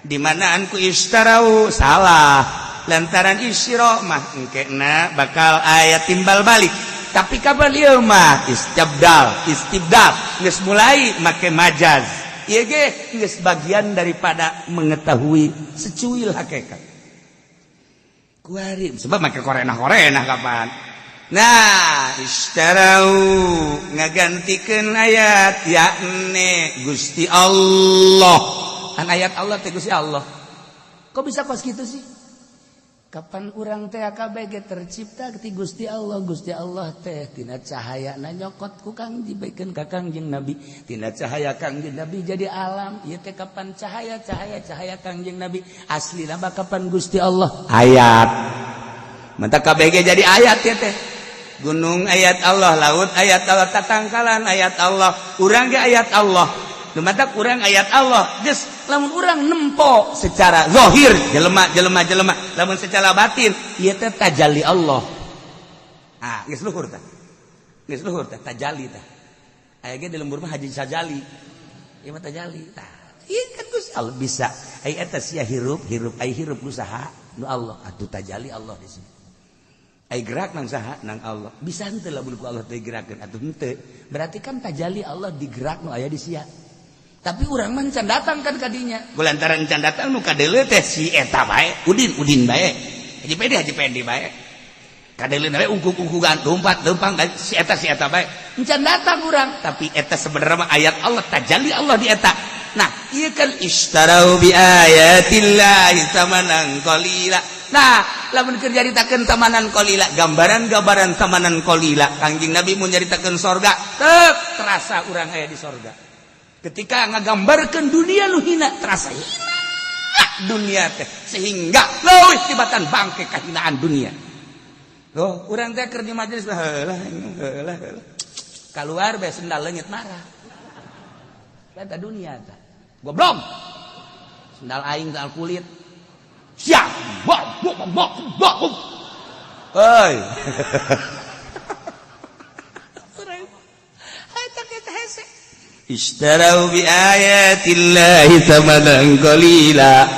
Speaker 2: Di manaan ku ishtarau salah, lantaran isyra mah engkena bakal aya timbal balik. Tapi kapan ieu mah istibdal, istibdal geus mulai make majaz. Ieu ge geus bagian daripada mengetahui secuil hakikat. Kuari sebab make korenah-korenah kapan. Nah, ishtarau ngagantikeun ayat yakni Gusti Allah. Kan ayat Allah teh Gusti Allah. Kok bisa kos gitu sih? Kapan urang teh KBG tercipta ti Gusti Allah, Gusti Allah teh tina cahaya na nyokot ku Kang dibaikeun ka Kangjeng Nabi, tina cahaya Kangjeng Nabi jadi alam. Ieu teh kapan cahaya cahaya cahaya Kangjeng Nabi aslina mah kapan Gusti Allah ayat. Mantap KBG jadi ayat ya teh. Gunung ayat Allah, laut ayat Allah, tatangkalan ayat Allah, urang ge ayat Allah. Nu matak urang ayat Allah. Geus lamun urang nempo secara zahir jelema jelema jelema, lamun secara batin ieu teh tajalli Allah. Ah, geus luhur tah. Geus luhur tah tajalli tah. Aya ge di lembur mah Haji Sajali. Ieu mah tajalli tah. Ieu kan Gusti Allah bisa. Ai eta sia hirup, hirup ai hirup ku saha? Nu Allah. Atuh tajalli Allah di sini. Ai gerak nang saha? Nang Allah. Bisa henteu lamun ku Allah teh gerakeun atuh henteu. Berarti kan tajalli Allah digerak nu aya di sia. Tapi urang mah can datang kan kadinya. Lantaran can datang nu kadeuleu teh si eta bae, Udin Udin bae. Haji Pedi Haji Pendi bae. Kadeuleu bae ungkuk-ungkukan lompat lempang si eta bae. Can datang urang, tapi eta sebenarnya mah ayat Allah, tajalli Allah di eta. Nah, ieu kan ishtarau bi ayatillahi tsamanan qalila. Nah, lamun keur nyaritakeun tamanan qalila, gambaran-gambaran tamanan qalila, Kangjeng Nabi mun nyaritakeun sorga, teu terasa urang aya di sorga. Ketika ngagambarkeun dunia nu hina, terasa hina dunia teh sehingga leuwih tibatan bangke kahinaan dunia. Loh, urang teh keur di majelis heula heula heula. Keluar bae sendal leungit marah. Eta dunia teh. Goblok. Sendal aing sendal kulit. Siap. Bok bok bok bok. Hei. Eta kita hese. Ishtarau bi ayatillahi tsamanan qalila.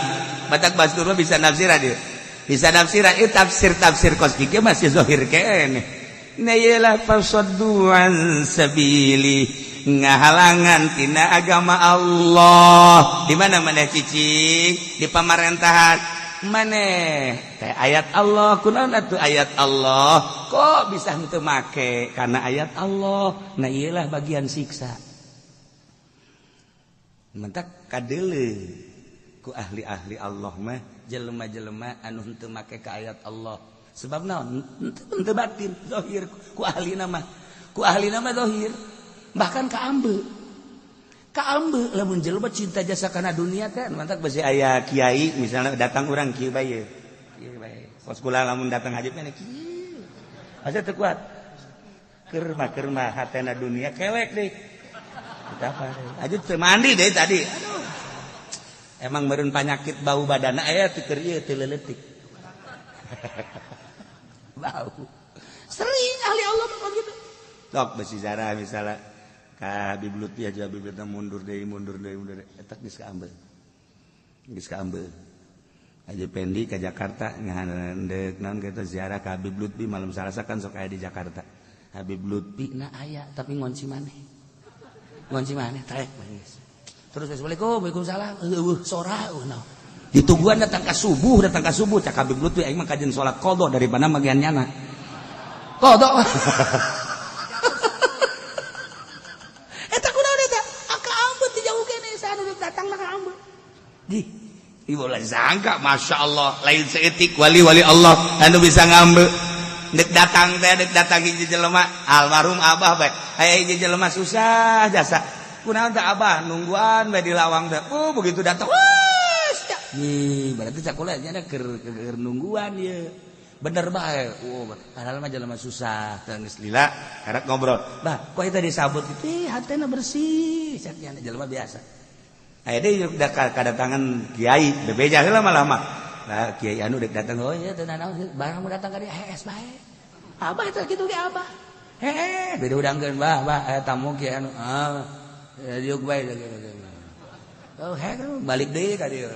Speaker 2: Batak Bastur mah bisa nafsiran dia. Bisa nafsiran ieu tafsir-tafsir kos kieu masih zahir keneh. Na ieu fasaddu an sabili, ngahalangan tina agama Allah. Di mana maneh cicing? Di pamarentahan. Maneh teh ayat Allah, kunaon atuh ayat Allah? Kok bisa henteu make karena ayat Allah? Nah ieulah bagian siksa. Mentak kadeuleu ku ahli-ahli Allah mah jelema-jelema anu henteu make ka ayat Allah. Sebab naon? Henteu batin, zahir ku ahli mah. Ku ahli mah zahir. Bahkan ka ambe. Ka ambe lamun jelema cinta jasa kana dunia teh mantak besi aya kiai misalnya datang urang kieu bae. Kieu bae. Kos kula lamun datang haji mah kieu. Asa teu kuat. Keur mah hatena dunia kelek deui. Kita apa? Aja teu mandi deh tadi. Aduh. Emang meureun panyakit bau badana aya teu keur ieu teu leuletik. Bau. Sering ahli Allah mah gitu. Sok besi zarah misalnya ka Habib Lutfi aja, Habib Lutfi mundur deui, mundur deui, mundur deui, eta geus kaambeul. Geus kaambeul. Haji Pendi ke Jakarta ngahandeuk naon kitu ziarah ka Habib Lutfi malam Salasa kan sok aya di Jakarta. Habib Lutfi na aya tapi ngonci maneh. Ngonci maneh trek geus. Terus assalamualaikum, waalaikumsalam, eueuh sora eueuh naon. Ditungguan datang ka subuh cak Habib Lutfi aing mah kajian salat qadha daripada magian nyana. Qadha. Eta kunaon eta? Aka ambeut ti jauh keneh saha nu datang ka ambeut. Di ibu lain sangka, Masya Allah, lain seetik wali-wali Allah anu bisa ngambe. Dek datang teh, dek datang hiji jelema almarhum abah bae. Aya hiji jelema susah jasa. Kunaon teh abah nungguan bae di lawang teh. Oh, begitu datang, wah,
Speaker 1: Nih, berarti sakola nya keur nungguan ieu. Bener bae. Oh, padahal mah jelema susah. Teu geus lila, karek ngobrol. Bah, kok eta disabut kitu? Hatena bersih. Cek nya jelema biasa. Aya deui udah kadatangan kiai, bebeja heula lama. Nah, kiai anu dek datang, oh iya teu nanaon, barang mau datang ka dieu hees bae. Abah eta kitu ge abah. Heeh, beda udangkeun bah, bah aya tamu kiai anu. Ah, diuk bae. Oh, hek balik deui ka dieu.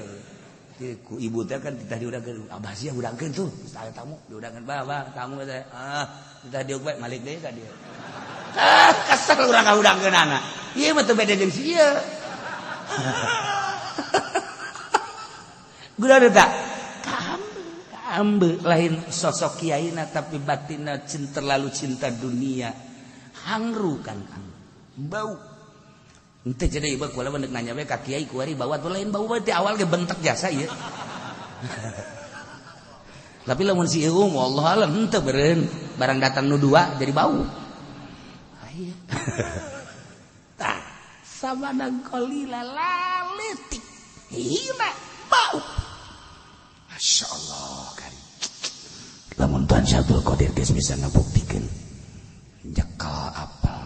Speaker 1: Ku ibu teh kan titah diudangkeun, abah sia udangkeun tuh, aya tamu diudangkeun bah, bah tamu teh. Ah, titah diuk bae balik deui ka dieu. Ah, kesel urang ngaudangkeunana. Ieu mah teu beda jeung si ieu. Gula tak? Kaambe lain sosok kiaina tapi batinna cinta, terlalu cinta dunia. Hangru kan kang. Bau. Ente jadi ieu kula mah nanya we ka kiai kuari bau atuh lain bau teh awal ge bentek jasa ieu. Tapi lamun si ieu wallahu alam henteu beureun barang datang nu dua jadi bau. Aya. Tah, samadang qalila laletik. Hina bau. Masya Allah kan. Lamun Tuhan Syabdul Qadir geus bisa ngabuktikeun nyekel apel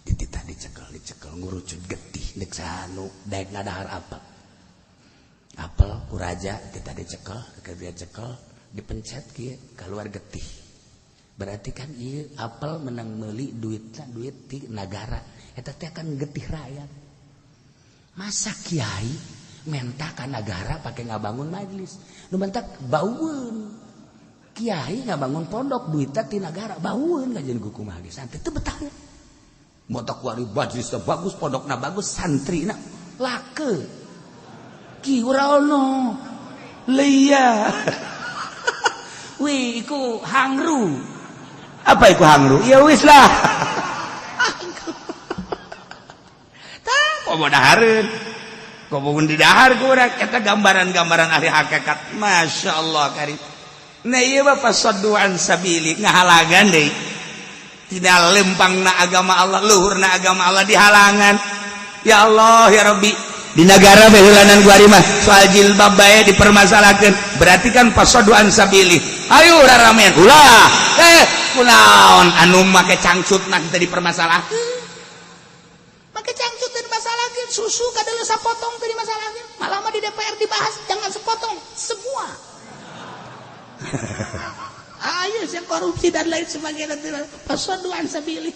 Speaker 1: dititah dicekel dicekel ngurucut getih deuk sanu daek ngadahar apel. Apel ku raja titah dicekel, dia cekel dipencet kieu keluar getih. Berarti kan ieu apel menang meuli duitna duit ti nagara. Eta teh kan getih rakyat. Masa kiai menta ka nagara pakai ngabangun majelis. Nu mentak baueun. Kiai ngabangun pondok duitna ti nagara baueun kajian ku kumaha ge santri teu betah. Motok kuari majelisna bagus, pondokna bagus, santrina lake. Ki ora ono. Leia. Wih, iku hangru. Apa iku hangru? Ya wis lah. Tah, komo dahareun. Komo di dahar ku urang eta gambaran-gambaran ahli hakikat. Masya Allah karim. Nah ieu mah fasaddu an sabili ngahalagan deui. Tidak lempangna agama Allah, luhurna agama Allah dihalangan. Ya Allah ya Rabbi. Di negara beheulanan gua mah soal jilbab bae dipermasalahkeun. Berarti kan fasaddu an sabili. Ayo raramean. Ulah. Kunaon anu make cangcut nah teu dipermasalahkeun. Make cangcut teu dimasalahkeun, susu kadeuleus sapotong teu dimasalahkeun. Malah mah di DPR dibahas jangan sepotong, semua. Ayo sih korupsi dan lain sebagainya fasaddu an sabili.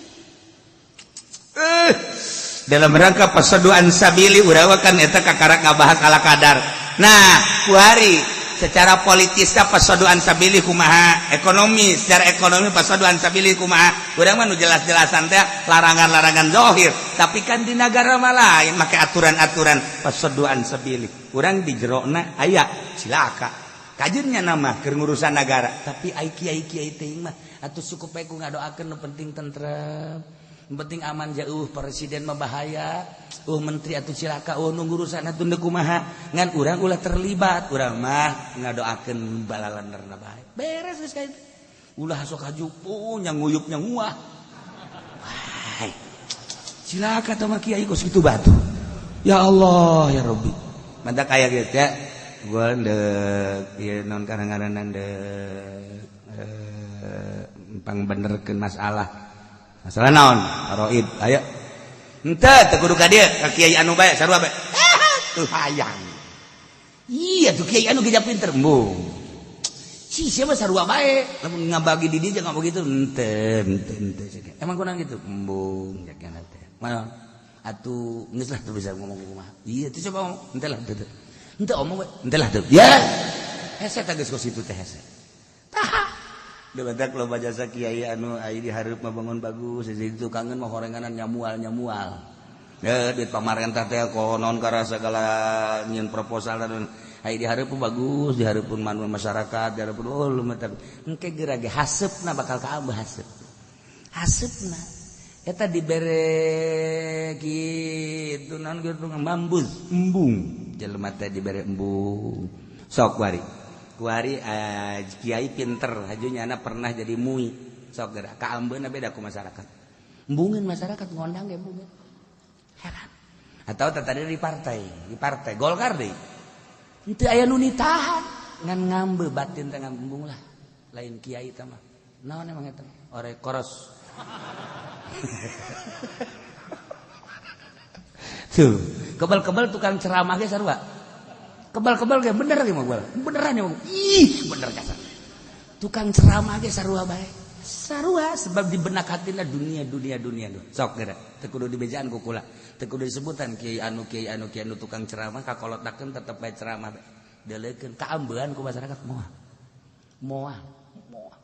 Speaker 1: Dalam rangka fasaddu an sabili urang kan eta kakara ngabahas ala kadar. Nah, kuari secara politisnya fasaddu an sabili kumaha, ekonomi secara ekonomi fasaddu an sabili kumaha. Urang mah nu jelas-jelasan teh larangan-larangan zahir, tapi kan di nagara mah lain make aturan-aturan fasaddu an sabili. Urang di jerona aya cilaka. Kajennya nama keur ngurusan nagara, tapi ai kiai-kiai teuing mah atuh cukup bae ku ngadoakeun nu penting tentrem, nu penting aman jauh presiden mah bahaya, menteri atuh cilaka, nu ngurusan atuh deuk kumaha, ngan urang ulah terlibat, urang mah ngadoakeun balalanerna bae. Beres geus ka itu. Ulah sok hajupu nya nguyupnya nguah. Wah. Cilaka tah mah kiai kos kitu batu. Ya Allah ya Rabbi. Mantak aya kieu teh. Gua ndek ieu non kadang-kadang ndek pangbenerkeun masalah. Masalah naon? Faraid. Ayo. Henteu teu kudu ka dieu, ka kiai anu bae sarua bae. Tuh hayang. Iya tuh kiai anu geus pinter embung. Si sia mah sarua bae. Lamun ngabagi di dieu jangan begitu. Henteu, henteu, henteu. Emang kunaon kitu? Embung jaga teh. Mana? Atuh geus lah teu bisa ngomong kumaha. Iya tuh coba ngomong. Henteu lah teu. Henteu omong we, henteu lah teu. Ya. Hese teh geus kos kitu teh hese. Tah. Da batak loba jasa kiai anu ai di hareup mah bangun bagus, di tukangeun mah horenganan nyamual-nyamual. Ya duit pamarentah teh konon karena segala nyieun proposal dan ai di hareup bagus, di hareupeun manu masyarakat, di hareupeun oh lumayan. Engke geura ge haseupna bakal kaambeuh haseup. Haseupna eta dibere kitu naon kitu mambuz embung. Jelema teh dibere embung. Sok kuari. Kuari kiai pinter haju nyana pernah jadi mui. Sok geura kaambeuna beda ku masyarakat. Embungeun masyarakat ngondang ge embungeun. Heran. Atau tadi di partai Golkar deui.
Speaker 2: Henteu aya nu nitahan ngan ngambe batin teh ngambung lah. Lain kiai teh mah. Naon emang eta? Ore koros. Tuh, kebal-kebal tukang ceramah ge sarua. Kebal-kebal ge bener ge mah beneran ya mah. Ih, bener kasar. Tukang ceramah ge sarua bae. Sarua sebab di benak hatina dunia dunia dunia duh. Sok geura, teu kudu dibejaan ku kula. Teu kudu disebutan kiai anu kiai anu kiai anu tukang ceramah kakolotakeun tetep bae ceramah bae. Deuleukeun kaambean ku masyarakat moal. Moal, moal.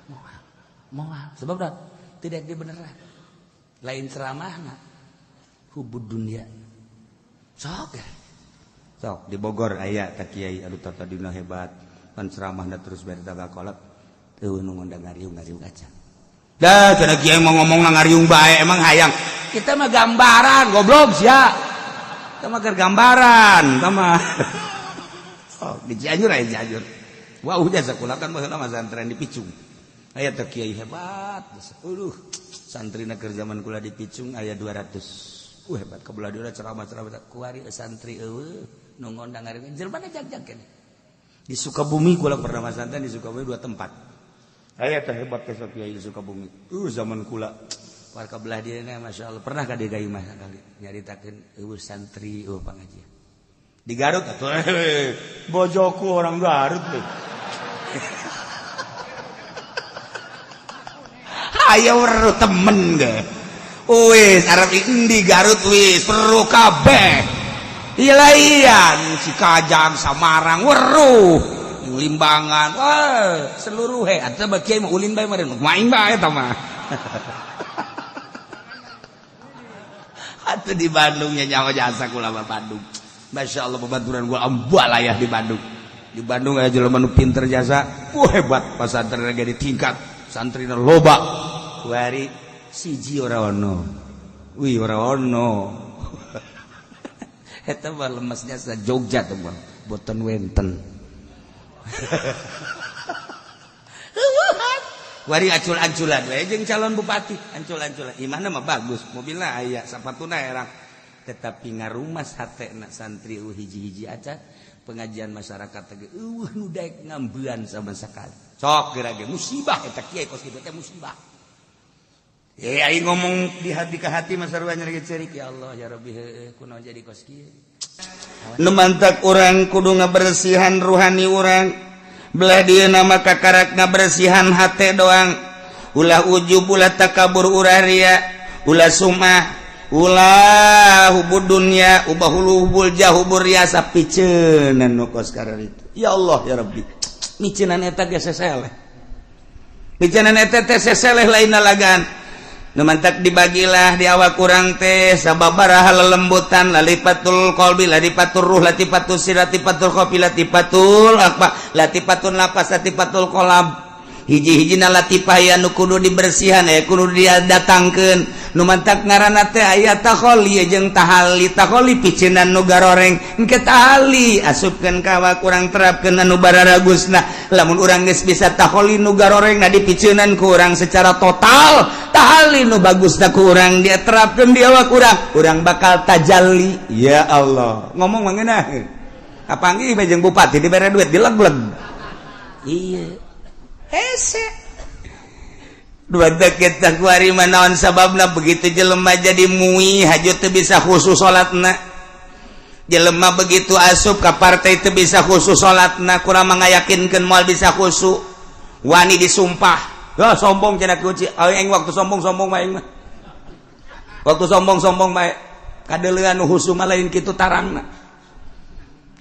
Speaker 2: Moal, moal. Sebab dah tidak dibeneran. Lain ceramahna hubud dunia. Sok ya.
Speaker 1: Sok di Bogor aya tah kiai anu tadina hebat pan ceramahna terus bari tagakolot teu nu ngondang ngariung-ngariung aja. Dah cenah kiai mau ngomong ngariung bae emang hayang.
Speaker 2: Kita mah gambaran goblok sia.
Speaker 1: Kita mah keur gambaran, kita mah. Sok di Cianjur aya Cianjur. Wah udah sakola kan baheula mah santren di Picung. Aya teh kiai hebat. Aduh, santrina keur zaman kula di Picung aya 200. Hebat kebelah dia ceramah-ceramah
Speaker 2: kuari santri eueuh nu ngondang ngariung jelema jag-jag keneh.
Speaker 1: Di Sukabumi kula pernah masantren di Sukabumi 2 tempat. Aya teh hebat teh kiai di Sukabumi. Zaman kula
Speaker 2: warga belah dia Masya Allah pernah ka dieu mah sakali nyaritakeun eueuh santri eueuh pangajian.
Speaker 1: Di Garut atuh bojoku orang Garut teh. Ayo weruh temen ge. Wis arep endi Garut wis weruh kabeh. Ilaian si Kajang Samarang weruh Limbangan wah seluruh he atuh mah kiai mah ulin bae meureun main bae eta mah. Atuh di Bandung nya nyawa jasa kula mah Bandung. Masya Allah babaturan gua ambalayah di Bandung. Di Bandung aya jelema nu pinter jasa, wah hebat pasantren ge ditingkat, santrina loba. Kuari siji ora ono. Wih ora ono.
Speaker 2: Eta mah lemesnya sa Jogja tuh mah, boten wenten.
Speaker 1: Kuari acul-aculan we jeung calon bupati, ancul-anculan. Imahna mah bagus, mobilna aya, sapatuna erang.
Speaker 2: Tetapi ngarumas hatena santri eueuh hiji-hiji acan pengajian masyarakat teh eueuh nu daek ngambean sama sekali.
Speaker 1: Sok geura ge musibah eta kiai kos kitu teh musibah. Aing ngomong di hati ke hati mah sarua nyeri ceurik
Speaker 2: ya Allah ya Rabbi heueuh kunaon jadi kos kieu.
Speaker 1: Nu mantak urang kudu ngabersihan ruhani urang. Belah dieu nama kakarak ngabersihan hate doang. Ulah ujub ulah takabur ulah ria, ulah sumah, ulah hubud dunya, ubah hubul jah hubur riasa piceunan nu kos kararitu. Ya Allah ya Rabbi.
Speaker 2: Miceunan eta ge seseleh.
Speaker 1: Miceunan eta teh seseleh lain lagan. Nu mantak dibagilah di awak kurang teh sababaraha lelembutan lalipatul qalbi lalipatul ruh latipatul sir latipatul khofi latipatul akba latipatul napas latipatul qalab hiji-hijina latipah ya nu kudu dibersihan ya kudu didatangkeun nu mantak ngaranna teh aya takholi jeung tahali takholi piceunan nu garoreng engke tahali asupkeun ka awak urang terapkeun anu bararagusna lamun urang geus bisa takholi nu garoreng na dipiceunan ku urang secara total tahali nu bagusna ku urang dia terapkeun di awak urang urang bakal tajalli ya Allah ngomong mah ngeunah kapanggih bae jeung bupati dibere duit dileg-leg
Speaker 2: iya
Speaker 1: hese dua kita kuari manaon sababna begitu jelema jadi mui haju teu bisa khusus salatna jelema begitu asup ka partai teu bisa khusus salatna kurang mangayakinkeun moal bisa khusyuk wani disumpah ya sombong cenah kunci aing waktu sombong-sombong mah aing mah waktu sombong-sombong mah kadeuleuan nu khusyuk mah lain kitu tarangna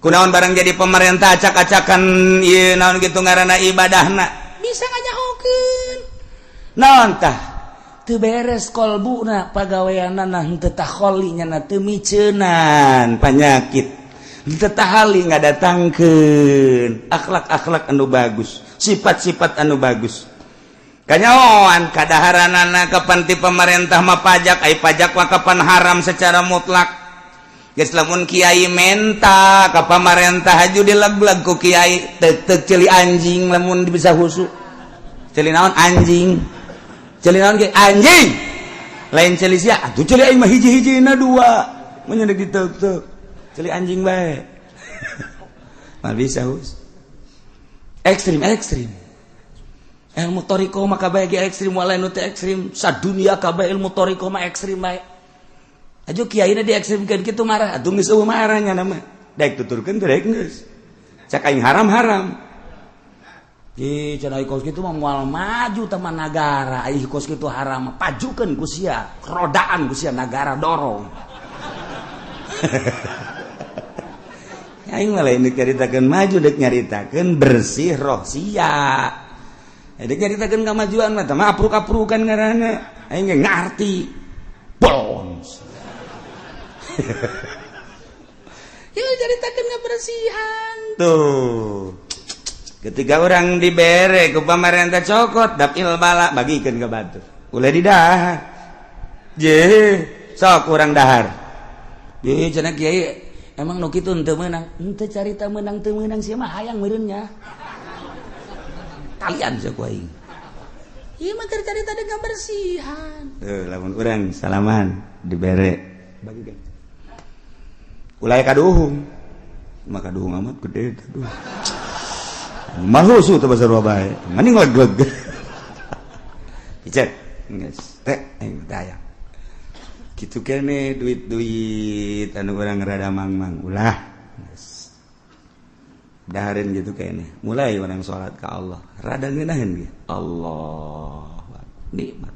Speaker 1: kunaon barang jadi pemerintah acak-acakan ieu naon kitu ngaranna ibadahna
Speaker 2: bisa nganyahokeun naon tah teu beres kolbuna pagaweanana henteu takholi nya teu miceunan
Speaker 1: panyakit henteu tahali ngadatangkeun akhlak-akhlak anu bagus sifat-sifat anu bagus kanyahoan kadaharanana kapan ti pemerintah mah pajak ai pajak mah kapan haram secara mutlak geus lamun kiai menta ka pamarentah haju dileg-leg ku kiai teuk ceuli anjing lamun bisa khusyuk ceuli naon anjing ceuli naon ge anjing lain ceuli sia atuh ceuli aing mah hiji-hijina dua. Mun deuk diteuk-teuk. Ceuli anjing bae. Mah bisa hus. Ekstrim ekstrim. Ilmu thoriqoh mah kabeh ge ekstrim, walain nu teu ekstrim, sadunia kabeh ilmu thoriqoh mah ekstrim bae. Ajo kiaina diekstrimkeun kitu marah, atuh geus eueuh marah nya mah. Daek tuturkeun teh daek geus. Cak aing haram-haram. Ih, cenah kos kitu mah moal maju teman nagara, ai kos kitu haram, pajukeun ku sia, rodaan ku sia nagara dorong. Aing mah lain deuk nyaritakeun maju, deuk nyaritakeun bersih roh sia. Deuk nyaritakeun kamajuan mah tah mah apruk-aprukan ngaranna. Aing ge ngarti. Bolons. Ieu nyaritakeun kebersihan. Tuh. Ketika orang dibere ku pamarentah cokot dapil bala bagikeun ka batur. Ulah didahar. Je, sok urang dahar. Ye cenah kiai emang nu kitu henteu meunang. Henteu carita meunang teu meunang sia mah hayang meureun nya. Kalian sia ku aing. Ieu mah keur carita dengan kebersihan. Tuh lamun urang salaman dibere bagikeun. Ulah kaduhung. Maka kaduhung amat gede aduh. Mahusu teu basar bae. Mending leg-leg. Picet. Geus teh aing teh aya. Kitu kene duit-duit anu urang rada mangmang ulah. Geus. Dahareun gitu kene. Mulai urang salat ka Allah. Rada ngeunaheun ge. Allah nikmat.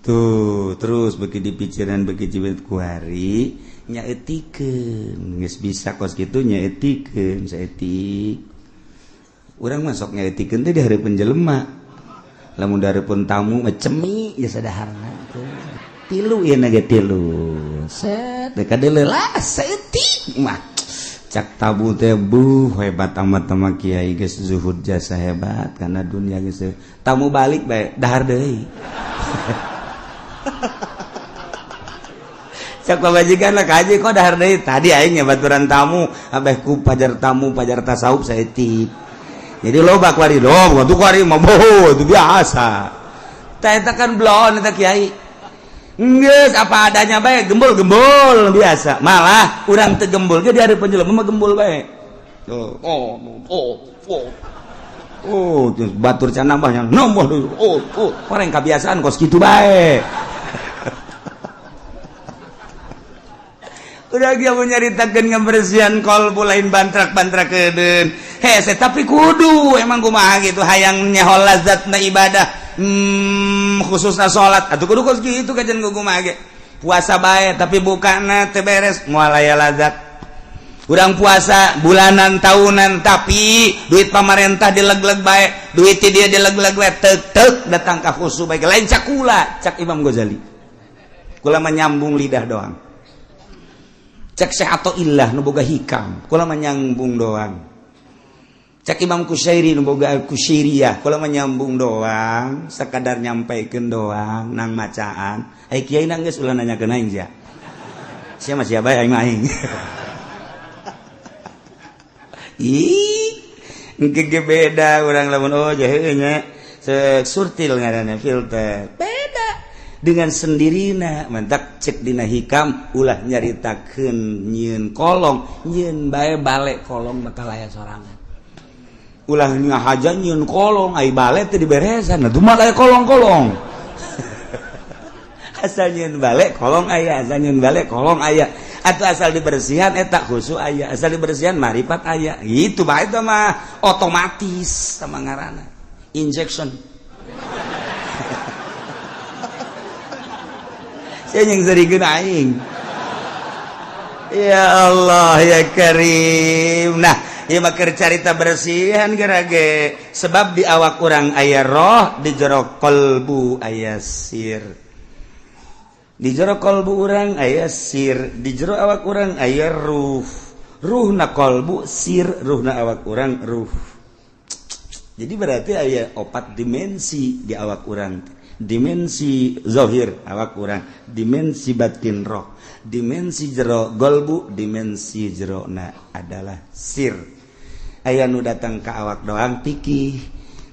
Speaker 1: Tuh, terus beuki dipikiran beuki jibet kuari nyaetikeun. Geus bisa kos kitu nyaetikeun saeutik. Urang masuk nyaetikeun teh di hareupeun jelema. Lamun di hareupeun tamu mah cemi geus sadaharna teh. Tilu ieu na ge tilu. Set teh kadeuleu lah saeutik mah. Cak tabu teh buh hebat amat sama kiai geus zuhud jasa hebat karena dunia geus tamu balik bae dahar deui. Cak pamajikan lah kaji kok dahar deui tadi aing baturan tamu abeh ku pajar tamu pajar tasawuf saeutik. Jadi loba kuari loba tuh kuari mah boho itu biasa. Tah eta kan blon eta kiai. Geus apa adanya bae gembul-gembul biasa. Malah urang teu gembul ge di hareupeun jelema mah gembul bae. Oh oh oh oh. Oh, terus batur can nambah yang nambah deui. Oh, oh, orang kebiasaan kos kitu bae. Udah dia mau nyaritakeun kebersihan kolbu lain bantrak-bantrak kedeun. Hese tapi kudu emang kumaha gitu hayang nyaho lazatna ibadah. Khususna salat atuh kudu kos kitu kajian kumaha ge. Puasa bae tapi bukana teu beres moal aya lazat. Urang puasa bulanan tahunan tapi duit pamarentah dileg-leg bae, duit ti dia dileg-leg bae tek-tek datang ka khusu bae lain cakula cak Imam Ghazali. Kula mah nyambung lidah doang. Cek Syekh Athaillah nu boga hikam kula mah nyambung doang. Cek Imam Kusyairi nu boga Kusyairiyah kula mah nyambung doang, sakadar nyampaikeun doang nang macaan. Ai kiai nang geus ulah nanyakeun aing sia. Sia mah sia bae aing mah aing. Ih, engke ge beda urang lamun oh jahe nya surtil ngaranna filter. Beda dengan sendirina mentak cek dina hikam ulah nyaritakeun nyieun kolong nyieun bae balik kolong bakal aya sorangan ulah ngahaja nyieun kolong ai bale teh diberesan atuh mah aya kolong-kolong asal nyieun balik kolong aya asal nyieun balik kolong aya atau asal dibersihan eta khusu aya asal dibersihan marifat aya gitu bae itu mah otomatis sama ngaranna injection. Saya yang serikeun aing. Ya Allah ya Karim. Nah, ieu mah keur carita bersihan gerage sebab di awak urang aya roh, di jero kolbu aya sir. Di jero kolbu urang aya sir, di jero awak urang aya ruh. Ruhna kolbu sir, ruhna awak urang ruh. Jadi berarti aya opat dimensi di awak urang. Dimensi zahir awak urang, dimensi batin roh, dimensi jero golbu, dimensi jero na adalah sir. Aya nu datang ka awak doang pikih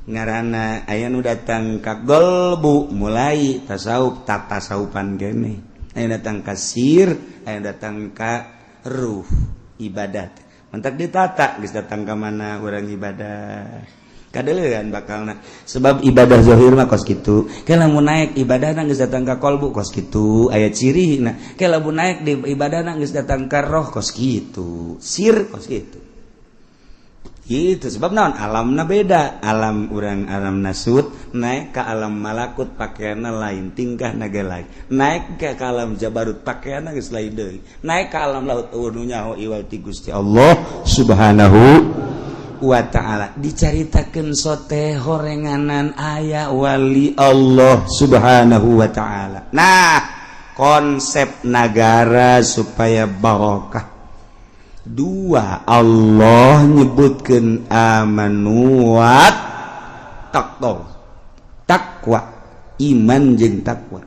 Speaker 1: ngaranna, aya nu datang ka golbu mulai tasawuf tatasawupan kene.
Speaker 2: Aya datang ka sir, aya datang ka ruh ibadah. Mentak ditata geus datang ka mana urang ibadah. Kadeuleun bakalna. Sebab ibadah zahir mah kos kitu. Ke lamun naik ibadahna geus datang ka kolbu kos kitu, aya cirina. Ke lamun naik di ibadahna geus datang ka roh kos kitu. Sir kos kitu. Gitu sebab naon alamna beda, alam urang alam nasut naik ke alam malakut pakaianna lain, tingkah naga lain, naik ke alam jabarut pakaianna geus lain deui, naik ke alam laut eueuh nu nyaho iwal ti Gusti Allah Subhanahu wa ta'ala. Dicaritakeun sote horenganan aya wali Allah Subhanahu wa ta'ala. Nah, konsep nagara supaya barokah dua, Allah nyebutkan amanu wattaqau, takwa, iman jeung takwa.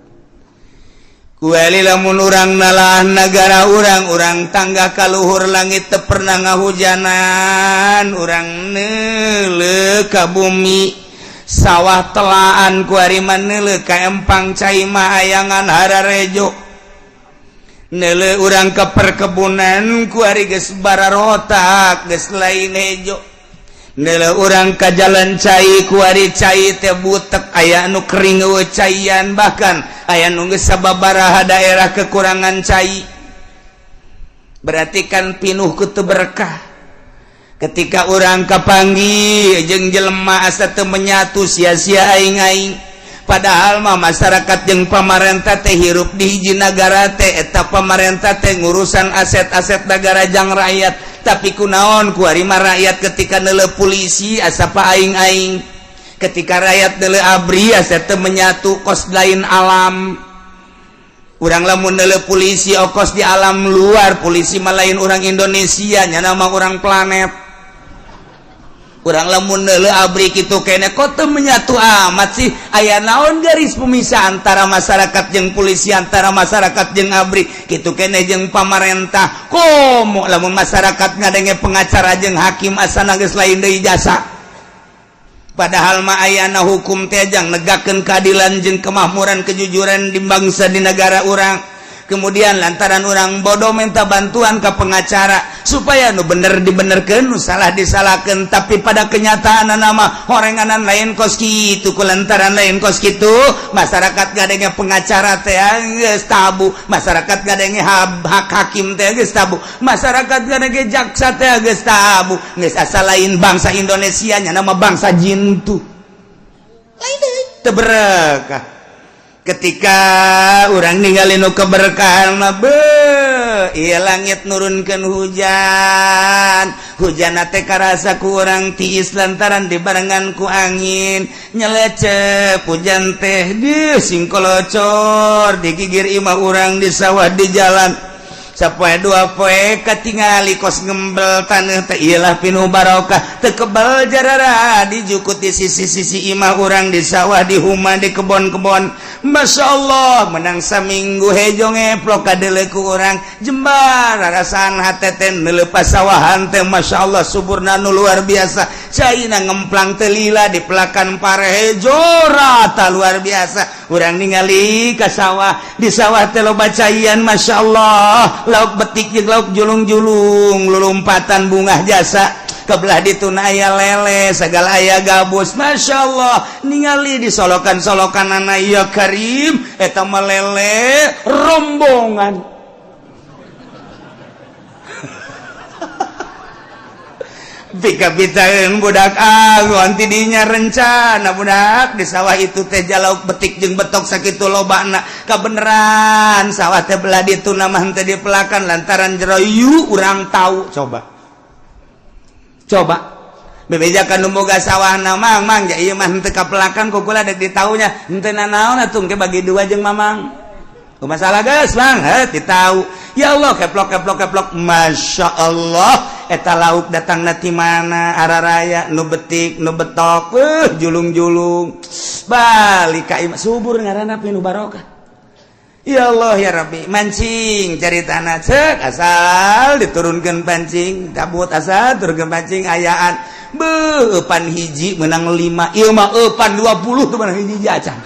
Speaker 2: Kuali lamun urang nalaah nagara urang, urang tangga kaluhur langit teu pernah ngahujanan, urang neuleuh ka bumi sawah telaan, kuari mah neuleuh ka empang cai mah ayangan hararejo, neuleuh urang ke perkebunan kuari geus bararotak, geus lain hejo, neuleuh urang ka jalan cai kuari cai teh butek, aya anu kering eueuh caian, bahkan aya nu geus sababaraha daerah kekurangan cai. Berarti kan pinuh ku teu berkah. Ketika urang kapanggih jeung jelema asa teu menyatu, sia-sia aing-aing. Padahal mah masyarakat jeung pamarentah teh hirup di hiji nagara teh, eta pamarentah teh ngurusan aset-aset negara jang rakyat. Tapi kunaon kuari mah rakyat ketika neuleuh polisi asa pa aing-aing, ketika rakyat neuleuh ABRI asa teu menyatu, kos lain alam. Urang lamun neuleuh polisi okos di alam luar, polisi mah lain orang Indonesia, nyana mah orang planet. Urang lamun neuleuh ABRI kitu kene, kok teu menyatu amat sih? Aya naon garis pemisah antara masyarakat jeung polisi, antara masyarakat jeung ABRI, kitu kene jeung pamarentah? Komo lamun masyarakat ngadenge pengacara jeung hakim asana geus lain deui jasa. Padahal mah ayana hukum teh jang negakeun keadilan jeung kemakmuran, kejujuran di bangsa, di negara urang. Kemudian lantaran orang bodoh minta bantuan ke pengacara supaya nu bener dibenerkeun, nu salah disalahkan. Tapi pada kenyataan nama horenganan lain kos kitu. Ku lantaran lain kos kitu, masyarakat ngadenge pengacara teh geus tabu, masyarakat ngadenge hak hakim teh geus tabu, masyarakat ngadenge jaksa teh geus tabu, geus asa lain bangsa Indonesia nya, nama bangsa jintu lain deui, teu berkah. Ketika orang ninggalin nu keberkahan mah, be iya langit nurunkan hujan, hujan teh karasa ku urang tiis lantaran dibarengan ku angin nyelecep. Hujan teh di singkolocor di gigir imah urang, di sawah, di jalan. Sapoe dua poe katingali kos ngembel taneuh teh, iyalah pinuh barokah, teu kebal jarara dijukut di sisi-sisi imah urang, di sawah, di huma, di kebon-kebon. Masya Allah, menang saminggu hejo ngeplok kadeuleu ku urang jembar rasaan hate teh neuleuh pasawahan teh. Masya Allah, suburna nu luar biasa, caina ngemplang teu lila, di pelakan pare hejo rata luar biasa. Urang ningali ka sawah, di sawah teh loba caian. Masya Allah, lauk betik jeung lauk julung-julung lulumpatan bungah jasa. Kebelah dituna aya lele segala, aya gabus. Masya Allah, ningali di solokan-solokan anak ya karim, eta mah lele rombongan. Pika-pitaeun budak angon tidinya rencana budak di sawah itu teh jalauk betik jeung betok sakitu lobana. Kabeneran sawah teh belah ditu mah henteu dipelakan lantaran jero yu urang tahu. Coba coba bebejakan nu boga sawahna, "Mang, Mang, ja ieu mah henteu kapelakan, ku kula dek ditaunya." "Henteu nanaon atuh, engke bagi dua jeung Mamang." "Masalah geus, Bang." Heh, ditau. Ya Allah, keplok keplok keplok. Masya Allah, eta lauk datang ti mana araraya, nu betik, nu betok, julung-julung balik ka imah. Subur ngaranna, pinuh barokah. Ya Allah ya Rabbi, mancing cari tanah cek asal diturunkan pancing tabut, asal turunkan pancing ayaan. Beuh, eupan hiji menang 5, ieu mah eupan 20 tuh menang hiji acan.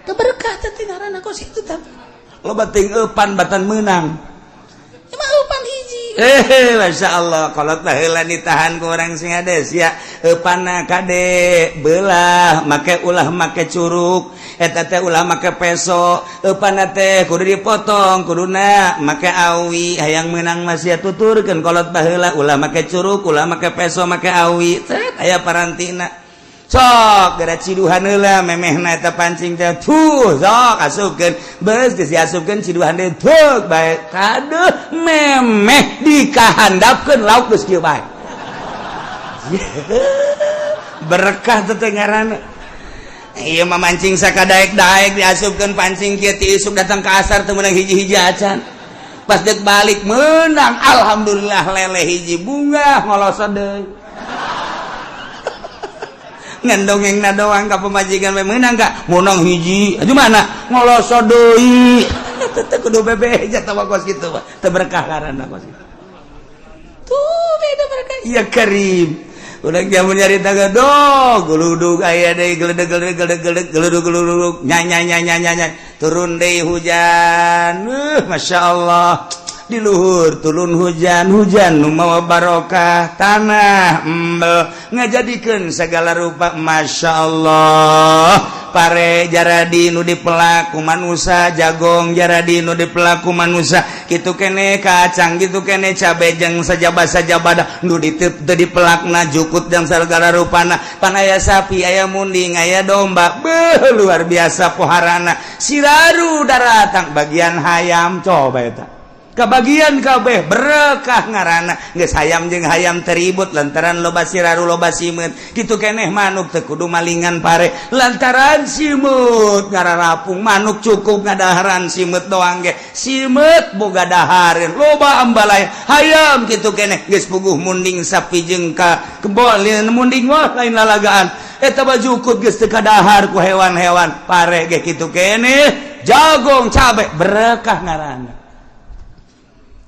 Speaker 2: Teu berkah teh ngaranna kos itu. Tapi
Speaker 1: Loba teuing eupan batan meunang. Emang eupan hiji. Eh, Masya Allah, kolot baheula ditahan ku orang sing hades ya. Eupanna kade belah, make ulah make curuk, eta teh ulah make peso, eupanna teh kudu dipotong, kuduna make awi, hayang meunang masih tuturkeun kolot baheula ulah make curuk, ulah make peso, make awi. Cet aya parantina. Sok gara ciduhan heula memehna eta pancing teh, tuh sok asupkeun, beus geus diasupkeun ciduhan deui, tuh bae kaduh memeh dikahandapkeun lauk geus kieu bae. Berkah teh teh ngaranna. Ieu mah mancing sakadaek-daek diasupkeun pancing kieu, ti isuk datang ke asar teu meunang hiji-hiji acan. Pas dek balik menang, alhamdulillah, lele hiji, bunga ngolosot deui. Ngan dongeng na doang ka pemajikan we, meunang ka meunang hiji aju mana ngolosot deui. Teu kudu bebeja tah kos kitu mah, teu berkah ngaranna kos kitu. Tuh beda berkah. Ya karim. Udah jamun nyarita gedog, geludug aya deui, geledeg geledeg geledeg geledeg geludug geludug, nyanya nyanya nyanya, turun deui hujan. Masya Allah, di luhur turun hujan, hujan nu mawa barokah, tanah embel ngajadikeun segala rupa. Masya Allah, pare jaradi nu dipelak ku manusa, jagong jaradi nu dipelak ku manusa, kitu kene kacang, kitu kene cabe jeung sajaba-sajabada nu diteup teu dipelakna, jukut dan segala rupana. Pan aya sapi, aya munding, aya domba, beuh, luar biasa poharana. Siraru daratang bagian hayam, coba eta kebagian kabeh, berkah ngaranna. Geus hayam jeung hayam teribut lantaran loba siraru, loba simeut. Kitu keneh manuk, teu kudu malingan pare lantaran simeut ngararapung. Manuk cukup ngadaharan simeut doang ge, simeut boga dahareun, loba ambalaya. Hayam kitu keneh, geus puguh munding sapi jeung ka kebo munding, wah, lain lalagaan eta mah. Jukut geus teu kadahar ku hewan-hewan. Pare ge kitu keneh, jagong, cabe, berkah ngaranna.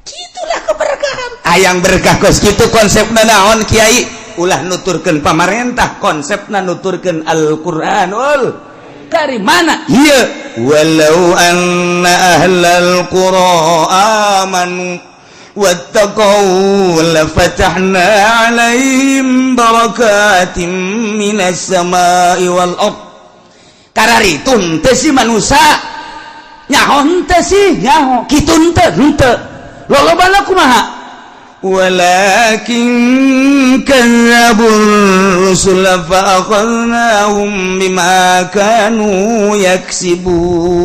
Speaker 1: Gitulah keberkahan. Hayang berkah kos kitu konsepna naon, Kiai? Ulah nuturkeun pamarentah, konsepna nuturkeun Al-Qur'anul Karim. Mana ieu? Walau anna ahlal qura amanu wattaqau lafatahna alaihim barakatim minas samai wal ard. Kararitun teh si manusia, nyaho henteu sih? Nyaho. Kitu henteu? Henteu. Lolobana kumaha? Walakin kadzdzabur rusul fa akhadnahum bima kanu yaksibun.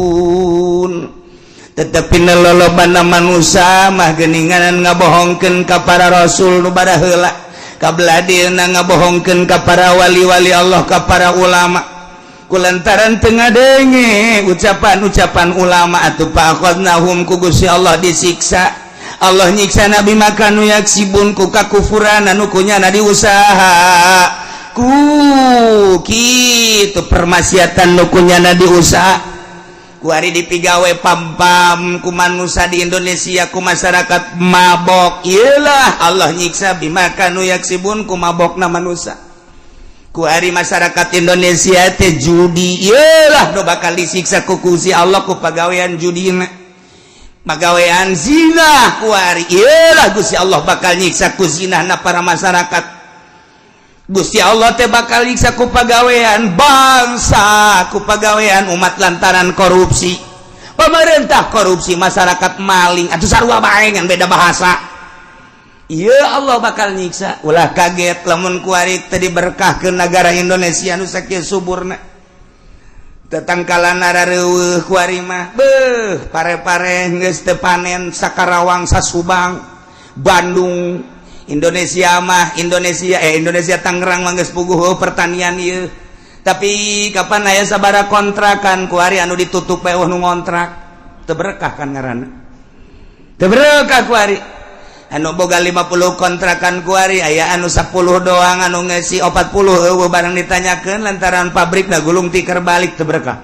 Speaker 1: Tetapi lolobana manusia mah geninganan ngabohongkeun ka para rasul nu baraheula, kabeladina ngabohongkeun ka para wali-wali Allah, ka para ulama, kulantaran teu ngadenge ucapan-ucapan ulama atuh, fa akhadnahum, ku Gusti Allah disiksa. Allah nyiksa nabi makanu yaksibun, ku kakufuran anu kunyana diusaha, ku kitu permaksiatan nu kunyana diusaha. Kuari dipigawe pam-pam ku manusia di Indonesia, ku masyarakat mabok. Iyalah, Allah nyiksa bima kanu yaksibun, ku mabokna manusia. Kuari masyarakat Indonesia teh judi, iyalah nu bakal disiksa ku Gusti Allah ku pagawean judina. Pagawean zina kuari, iyalah Gusti Allah bakal nyiksa ku zinahna para masyarakat. Gusti Allah teh bakal nyiksa ku pagawean bangsa, ku pagawean umat lantaran korupsi. Pemerintah korupsi, masyarakat maling atau sarua bae, ngan beda bahasa. Iya, Allah bakal nyiksa. Ulah kaget lamun kuari teu diberkahkeun negara Indonesia nu sakieu suburna. Tetangkalan rareueuh kuari mah, beuh, pare-pare geus teu panen Sakarawang, Sasubang, Bandung, Indonesia mah, Indonesia, eh, Indonesia Tangerang mah geus puguh pertanian ieu. Tapi kapan aya sabara kontrakan kuari anu ditutup bae nu ngontrak? Teu berkah kan ngaranna, teu berkah. Kuari anu boga 50 kontrakan, kuari aya anu 10 doang, anu ngeusi 40 eueuh barang ditanyakeun lantaran pabrik na gulung tikar balik. Teu berkah.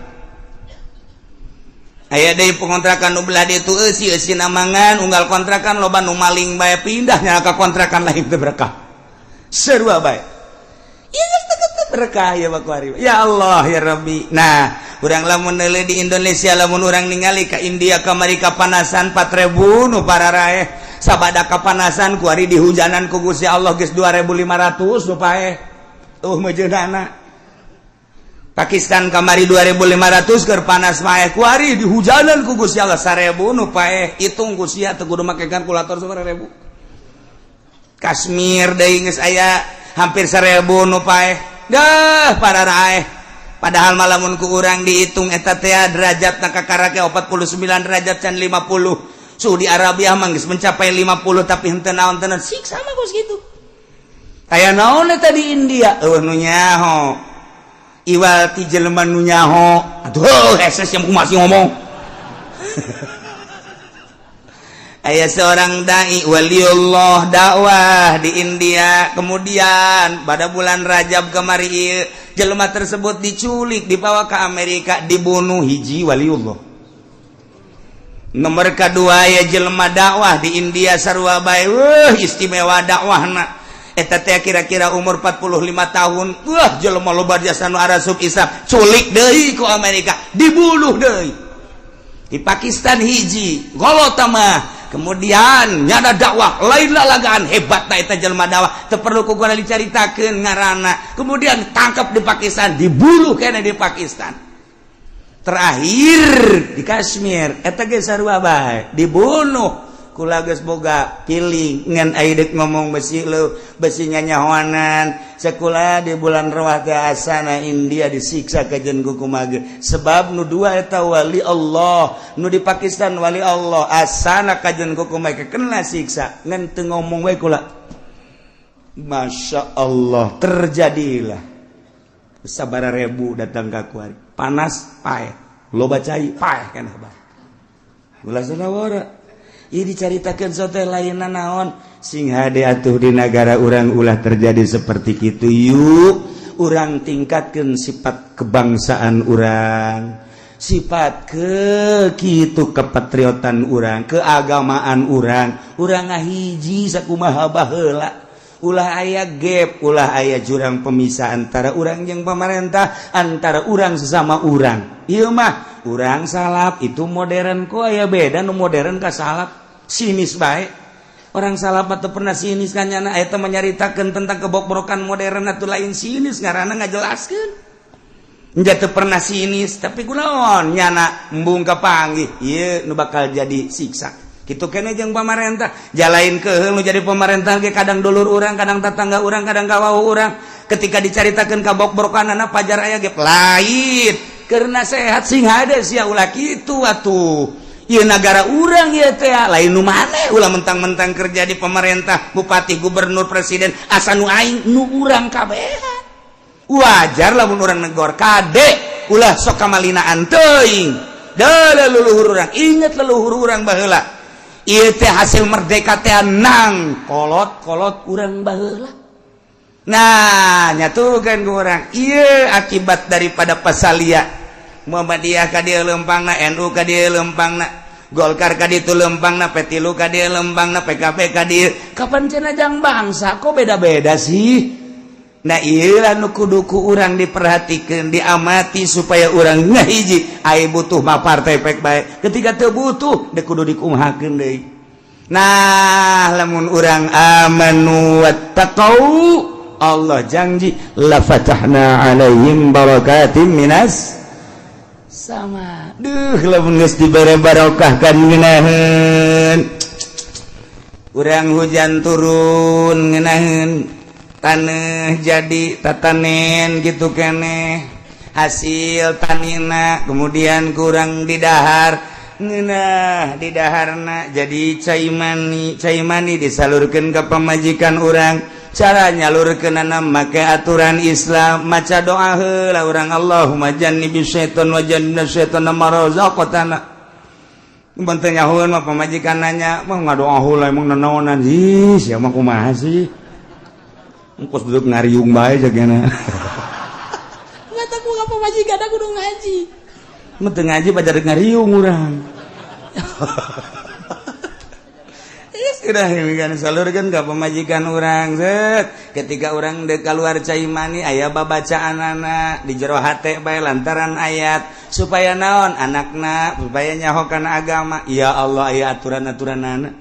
Speaker 1: Aya deui pengontrakan nu belah ditu eusi eusi namangan unggal kontrakan, loba nu maling bae, pindahnya ka kontrakan lain. Teu berkah, sarua bae. Ieu geus.
Speaker 2: Berkah ya kuari. Ya Allah ya Rabbi. Nah, urang lamun neuleuh di Indonesia, lamun urang ningali ka India kamari kapanasan 4000 nu pararaeh, sabada kapanasan, kuari di hujanan ku Gusti Allah geus 2500 nu paeh tuh meujeunana. Pakistan kamari 2500 keur panas mah, kuari di hujanan ku Gusti Allah 1000 nu paeh. Hitung ku sia, teu kudu make kalkulator, 1000. Kashmir deui geus aya hampir 1000 nu paeh dah pararaeh. Padahal malamun ku urang dihitung eta teh derajat na kakarake 49 derajat can 50. Saudi Arabia mah geus mencapai 50, tapi henteu naon tenan siksa mah kos kitu. Aya naon eta di India? Eueuh nu nyaho. Iwal ti jelema nu nyaho. Aduh, heses yang masih ngomong. Aya seorang dai waliullah dakwah di India, kemudian pada bulan Rajab kemari ieu jelema tersebut diculik, dibawa ke Amerika, dibunuh. Hiji waliullah. Nomor kedua ya jelema dakwah di India sarua bae, wah, istimewa dakwahna eta teh, kira-kira umur 45 tahun. Wah, jelema loba jasa nu arasup Islam, culik deui ku Amerika, dibunuh deui. Di Pakistan hiji golot mah, kemudian nyada dakwah lain lalagaan, hebat na eta jelema dakwah, teu perlu ku gua dicaritakeun ngaranna. Kemudian tangkap di Pakistan, dibunuh kene di Pakistan. Terakhir di Kashmir eta ge sarua bae, dibunuh. Kula geus boga piling ngan ai deuk ngomong besi leu besi nyanyahoanan. Sekolah di bulan Rawah teh asana India disiksa kajen ku kumaha, sebab nu dua eta wali Allah, nu di Pakistan wali Allah, asana kajen ku kumaha kena siksa ngan teu ngomong we kula. Masya Allah, terjadilah sabara ribu datang ka kuari, panas paeh, loba cai paeh kan hebat. Ulah sanawara. Ieu dicaritakeun sote lainna naon, sing hade atuh di negara urang ulah terjadi seperti kitu. Yuk, urang tingkatkan sifat kebangsaan urang, sifat ke kitu kepatriotan urang, keagamaan urang. Urang ngahiji sakumaha baheula, ulah aya gap, ulah aya jurang pemisah antara urang yang pemerintah, antara urang sesama urang. Ieu mah urang salaf, itu modern, kok aya beda nu modern ka salaf? Sinis bae orang salaf atau pernah sinis kan nyana. Eta menyaritakeun tentang kebobrokan modern atau lain sinis ngaranna, ngajelaskeun teu pernah sinis. Tapi kunaon nyana embung kapanggih ieu nu bakal jadi siksa gitu kene jeung pamarentah jalain ke nu jadi pemerintah ge, kadang dulur urang, kadang tetangga urang, kadang kawau urang. Ketika dicaritakeun kabobrokanana pajar aya ge lain karena sehat, sing hade sia, ulah kitu atuh. Ieu negara urang ieu teh, lain nu maneh. Ulah mentang-mentang kerja di pemerintah, bupati, gubernur, presiden, asa nu aing, nu urang kabehan. Wajar lamun urang negor, kade ulah sok kamalinaan teuing. Deuleu leluhur urang, inget leluhur urang baheula. Ieu teh hasil merdeka teh nang kolot-kolot urang baheula. Nah, nyatukan ke urang ieu akibat daripada pasalia Muhammadiyah ka dieu lempangna, NU ka dieu lempangna, Golkar ka ditu lempangna, P3 ka dieu lempangna, PKB ka dieu. Kapan cenah jang bangsa, kok beda-beda sih? Nah, ieu nu kudu ku urang diperhatikan, diamati supaya urang ngahiji. Ai butuh mah partai pek bae, ketika teu butuh deuk kudu dikumahakeun deui. Nah, lamun urang amanu wattaqau, Allah janji la fatahna alaihim barakatim minas sama. Duh, lamun geus dibere barokah kan ngeunaheun urang, hujan turun ngeunaheun, tanah jadi tatanen gitu keneh hasil tanina. Kemudian kurang didahar ngeunah, didaharna jadi cai mani, cai mani disalurkeun ke pamajikan urang. Cara nyalurkeunana make aturan Islam, maca doa heula urang, Allahumma jannibi syaiton wa jannibna syaiton ma razaqtana. Mun teu nyahoeun mah pamajikan nanya mah, ngadoa heula emang nanaonan? Ih, sia mah kumaha sih? Engkos duduk ngariung bae jagana.
Speaker 3: Mata ku pamajikan aku kudu ngaji.
Speaker 2: Mun teu ngaji pada ngariung urang.
Speaker 3: Geus.
Speaker 2: Udah kan salurkeun ka pamajikan urang set. Ketika urang dek keluar cai mani aya babacaanana di jero hate bae lantaran ayat supaya naon anakna supaya nyaho kana agama. Ya Allah, aya aturan-aturanana.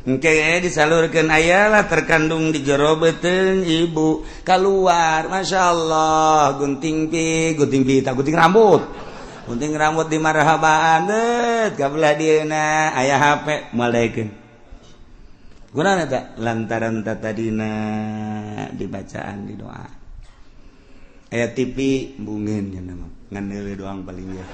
Speaker 2: Engke disalurkeun ayalah terkandung di jero beuteung ibu keluar, Masya Allah, gunting pi gunting pita, gunting rambut, gunting rambut di marhabaan det kabelah dieuna aya HP malaikeun gunana eta lantaran tadina dibacaan di doa aya TV bungin nya mah ngan neuleuh doang paling ya.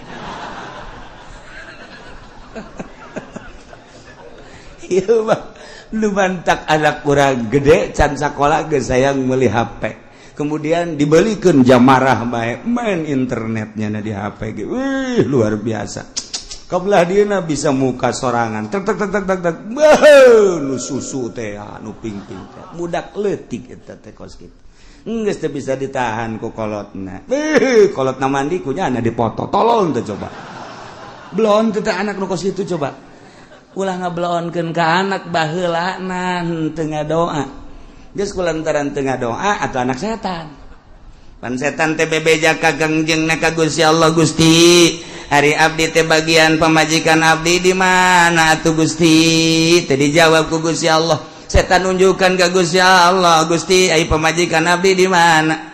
Speaker 2: Ieu mah nu mantak anak urang gede can sakola geus sayang meuli HP. Kemudian dibelikan jamarah baik main internetnya na di HP ge. Wih, luar biasa. Kabelah dieuna bisa muka sorangan. Tek tek tek tek tek tek. Beuh, nu susu teh nu ping-ping teh. Budak leutik eta teh kos kitu. Geus teu bisa ditahan ku kolotna. Wih, kolotna mandi ku nyana dipoto. Tolong teh coba. Belon teh anak nu kos kitu coba. Ulah ngabelonkeun ka anak baheulana teu ngadoa. Geus kulantaran tengah doa atau anak setan. Pan setan teh bebeja ka Kangjengna ka Gusti Allah, Gusti, ari abdi teh bagian pamajikan abdi di mana atuh Gusti? Teh dijawab ku Gusti Allah. Setan nunjukkan ka Gusti Allah, Gusti, ai pamajikan abdi di mana?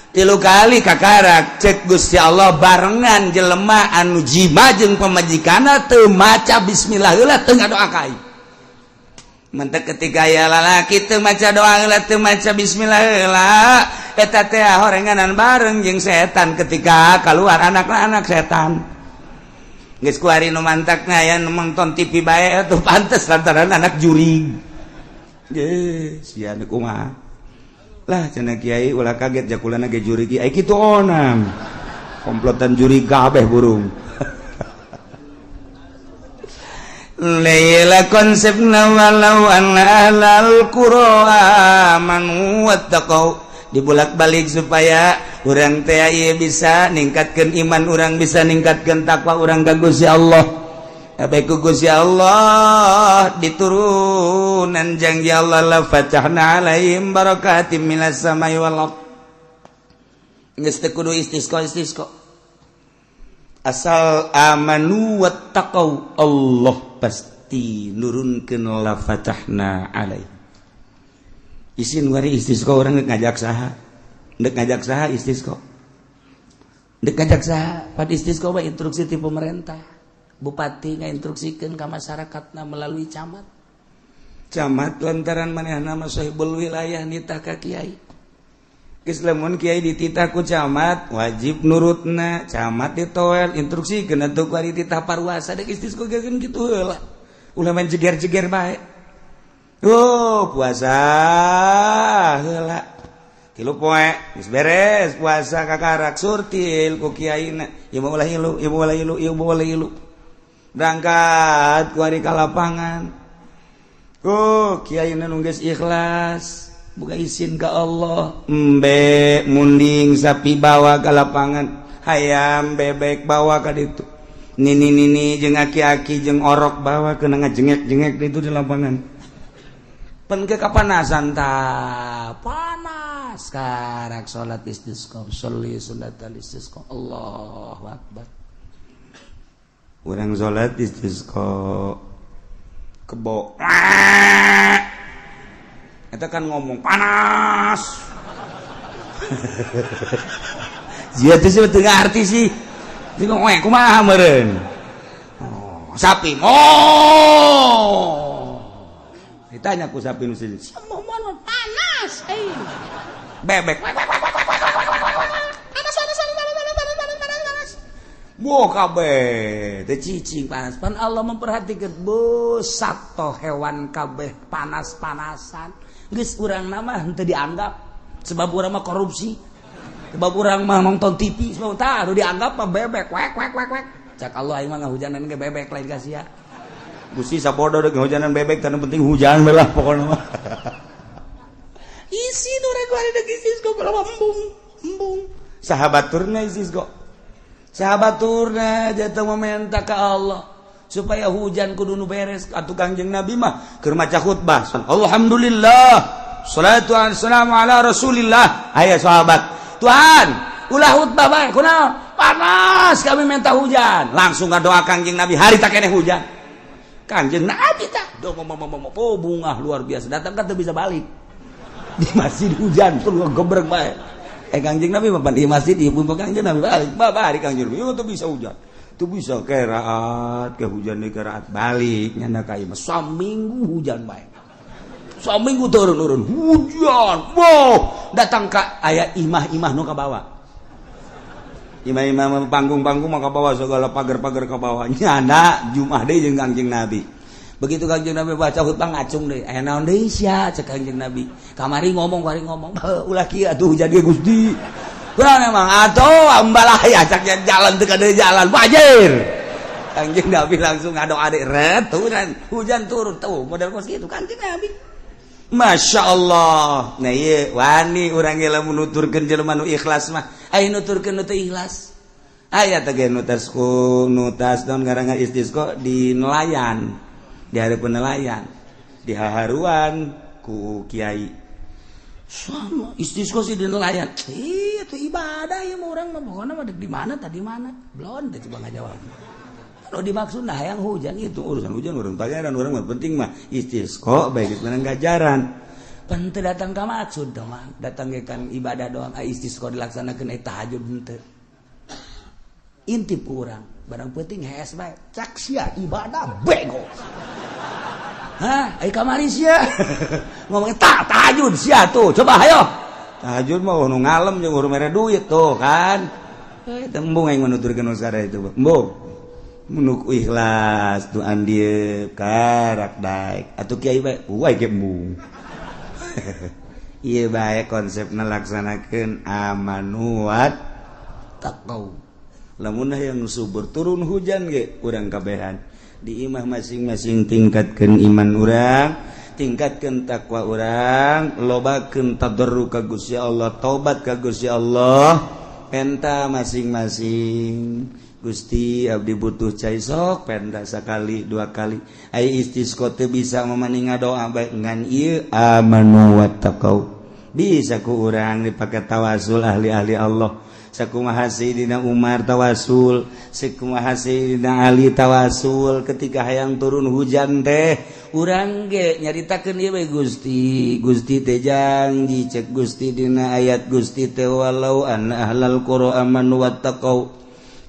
Speaker 2: Tilu kali kakarak cek Gusti Allah barengan jelema anu jima jeung pamajikanna teu maca bismillah heula teu ngadoa ka aing. Mentek ketika ya lalaki teu maca doa heula teu maca bismillah heula eta teh horenganan bareng jeung setan ketika keluar anak-anak setan. Geus kuari nu mantakna aya nu nonton TV bae atuh pantes lantaran anak jurig. Ge sia nu kumaha. Lah cenah kiai ulah kaget jakulana ge jurig ai kitu onam. Komplotan jurig kabeh burung. Laila konsepna walau anna ahlal qura amanu wattaqau dibulak-balik supaya urang teh ieu bisa ningkatkeun iman urang, bisa ningkatkeun takwa urang ka Gusti Allah. Bae ku Gusti Allah diturunan janji Allah la fatahna alaihim barakatim minas samai wal ard. Geus teu kudu istisqa istisqa. Asal amanu wattaqau Allah pasti nurunkeun la fatahna alaih. Isin wari istisqa urang geus ngajak saha? Ndek ngajak saha istisqa? Ndek ngajak saha? Pad istisqa mah instruksi ti pemerintah. Bupati ngainstruksikeun ka masyarakatna melalui camat. Camat lantaran manehna mah sahibul wilayah nitah ka kiai. Geus lamun kiai dititah ku camat wajib nurutna, camat ditoel instruksikeun atuh ku ari titah parwasa dek istisqa ge kitu heula. Ulah main jeger-jeger bae. Oh, puasa heula. Tilu poe geus beres puasa kakarak surtil ku kiaina. Ieu mah ulah ilu, ieu mah ulah ilu, ieu mah ulah ilu. Berangkat ku ari ka lapangan. Oh, kiaina nu geus ikhlas, buka izin ke Allah. Embe munding sapi bawa ke lapangan, hayam bebek bawa ka ditu. Nini-nini jeung aki-aki jeung orok bawa ke ngajengek-jengek itu di lapangan. Pen ke kapanasan ta panas karak salat istisqa, sholli sunat istisqa. Allahu akbar. Urang salat istisqa kebo. Eta kan ngomong panas. Jia teh sih teu ngarti sih. Jeung we kumaha meureun. Oh, sapi. Oh. Ditanya ku sapi nu siji.
Speaker 3: Panas eh.
Speaker 2: Bebek.
Speaker 3: Panas panas panas panas panas panas panas panas.
Speaker 2: Wah kabeh teh cicing panas. Pan Allah memperhatikan bu sato hewan kabeh panas-panasan. Geus urang nama henteu dianggap sebab urang mah korupsi. Sebab urang mah nonton TV, sebab tah nu dianggap mah bebek wek wek wek wek. Cak Allah aing mah ngahujanan ge bebek lain ka sia. Gusti sabodo deuk ngahujanan bebek teu penting hujan we lah pokona mah. Isi nu rek bari deuk isis kok embung embung. Sahabat turna isis kok. Sahabat turna jatuh meminta ke Allah.
Speaker 1: Supaya hujan kudu nu beres atuh. Kangjeng Nabi mah keur maca khutbah, "Alhamdulillah, salatu wassalamu ala Rasulillah." Aya sahabat, "Tuhan, ulah khutbah bae." "Kunaon?" "Panas, kami minta hujan." Langsung ngadoa Kangjeng Nabi, hari tak kene hujan. Kangjeng Nabi tak do, oh, bungah luar biasa. Datang kan bisa balik di masjid, hujan terus gebrek bae. Eh, Kangjeng Nabi mah di masjid, ibu Kangjeng Nabi balik balik. Kangjeng Nabi itu bisa hujan tuh, bisa keraat ke hujan di keraat balik nyanda ka imah. Saminggu hujan bae, saminggu turun-turun hujan. Wow, datang ka aya imah-imah nu ka bawah, imah-imah, panggung-panggung mah ka bawah, segala pagar-pagar ka bawah. Nyanda Jumat deui jeung Kangjeng Nabi. Begitu Kangjeng Nabi baca khutbah, ngacung deui. "Aya naon deui sia?" cek Kangjeng Nabi. "Kamari ngomong, kamari ngomong, ulah kieu atuh hujan ge, Gusti." "Kurang emang atau ambalaya," cak, "jalan teu kada jalan banjir." Kangjeng Nabi langsung ngadoa deui, ret hujan, hujan turun tuh model kos kitu Kangjeng Nabi. Masya Allah. Nah, iya wani urang ge lamun nuturkeun jelema nu ikhlas mah. Aya nuturkeun nu teu ikhlas. Aya teh ge nutas ku nutas naon ngaranna istisqa di nelayan. Di hareupeun nelayan. Di haharuan ku kiai. Sama istisqa sih di nelayan. Iya, itu ibadah ya mau orang mah pokoknya mah di mana tadi mana. Belum teh coba ngajawab. Kalau dimaksud nah yang hujan itu urusan hujan, urun pangeran, urang mah penting mah istisqa baik menang gajaran. Pan teu datang ka maksud mah, datang ge kan ibadah doang. Ah, istisqa dilaksanakeun eh tahajud henteu. Intip urang, barang penting hees bae. Cak sia ibadah bego. Hah, ai kamari sia ngomong tak tahajud sia tuh, coba ayo. Tahajud mah nu ngalem jeung urang mere duit tuh kan. Eh, tembung aing menuturkeun sada itu. Embung. Menuk ikhlas tuh andieu karak daek atuh kiai bae, wae ge embung. Ieu bae konsepna laksanakeun amanu wattaqau. Lamun yang subur turun hujan ge urang kabehan di imah masing-masing, tingkatkan iman urang, tingkatkan takwa urang, lobakeun tadarru ka Gusti Allah, taubat ka Gusti Allah, penta masing-masing, "Gusti, abdi butuh cai," sok penta sekali dua kali. Ai istisqa teu bisa memaninga doa baik ngan ieu amanu wattaqau bisa ku urang dipake tawasul ahli-ahli Allah. Sakumaha Sayyidina Umar tawasul, sakumaha Sayyidina Ali tawasul ketika hayang turun hujan teh. Urang ge nyaritakeun ieu we, "Gusti, Gusti teh janji," cek Gusti dina ayat Gusti teh, "walau anna ahlal qura amanu wattaqau,"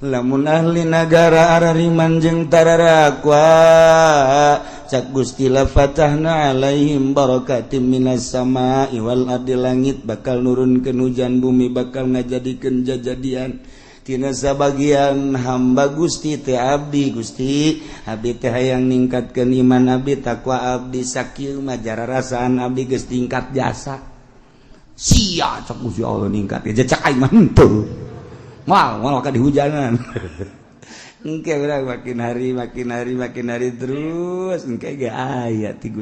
Speaker 1: lamun ahli nagara arariman jeung tararakwa, cak Gusti, "la fatahna alaihim barakatim minas sama'i wal ardi," langit bakal nurunkeun hujan, bumi bakal ngajadikeun jajadian tina sabagian hamba Gusti teh. Abdi, Gusti, abdi teh hayang ningkatkeun iman abdi, takwa abdi. Sakieu mah jararasaan abdi geus tingkat jasa sia, cak Gusti Allah, ningkat ya. Cak aing mah henteu, moal moal ka dihujanan. Engke urang makin hari makin hari makin hari terus engke ge aya ti Gusti.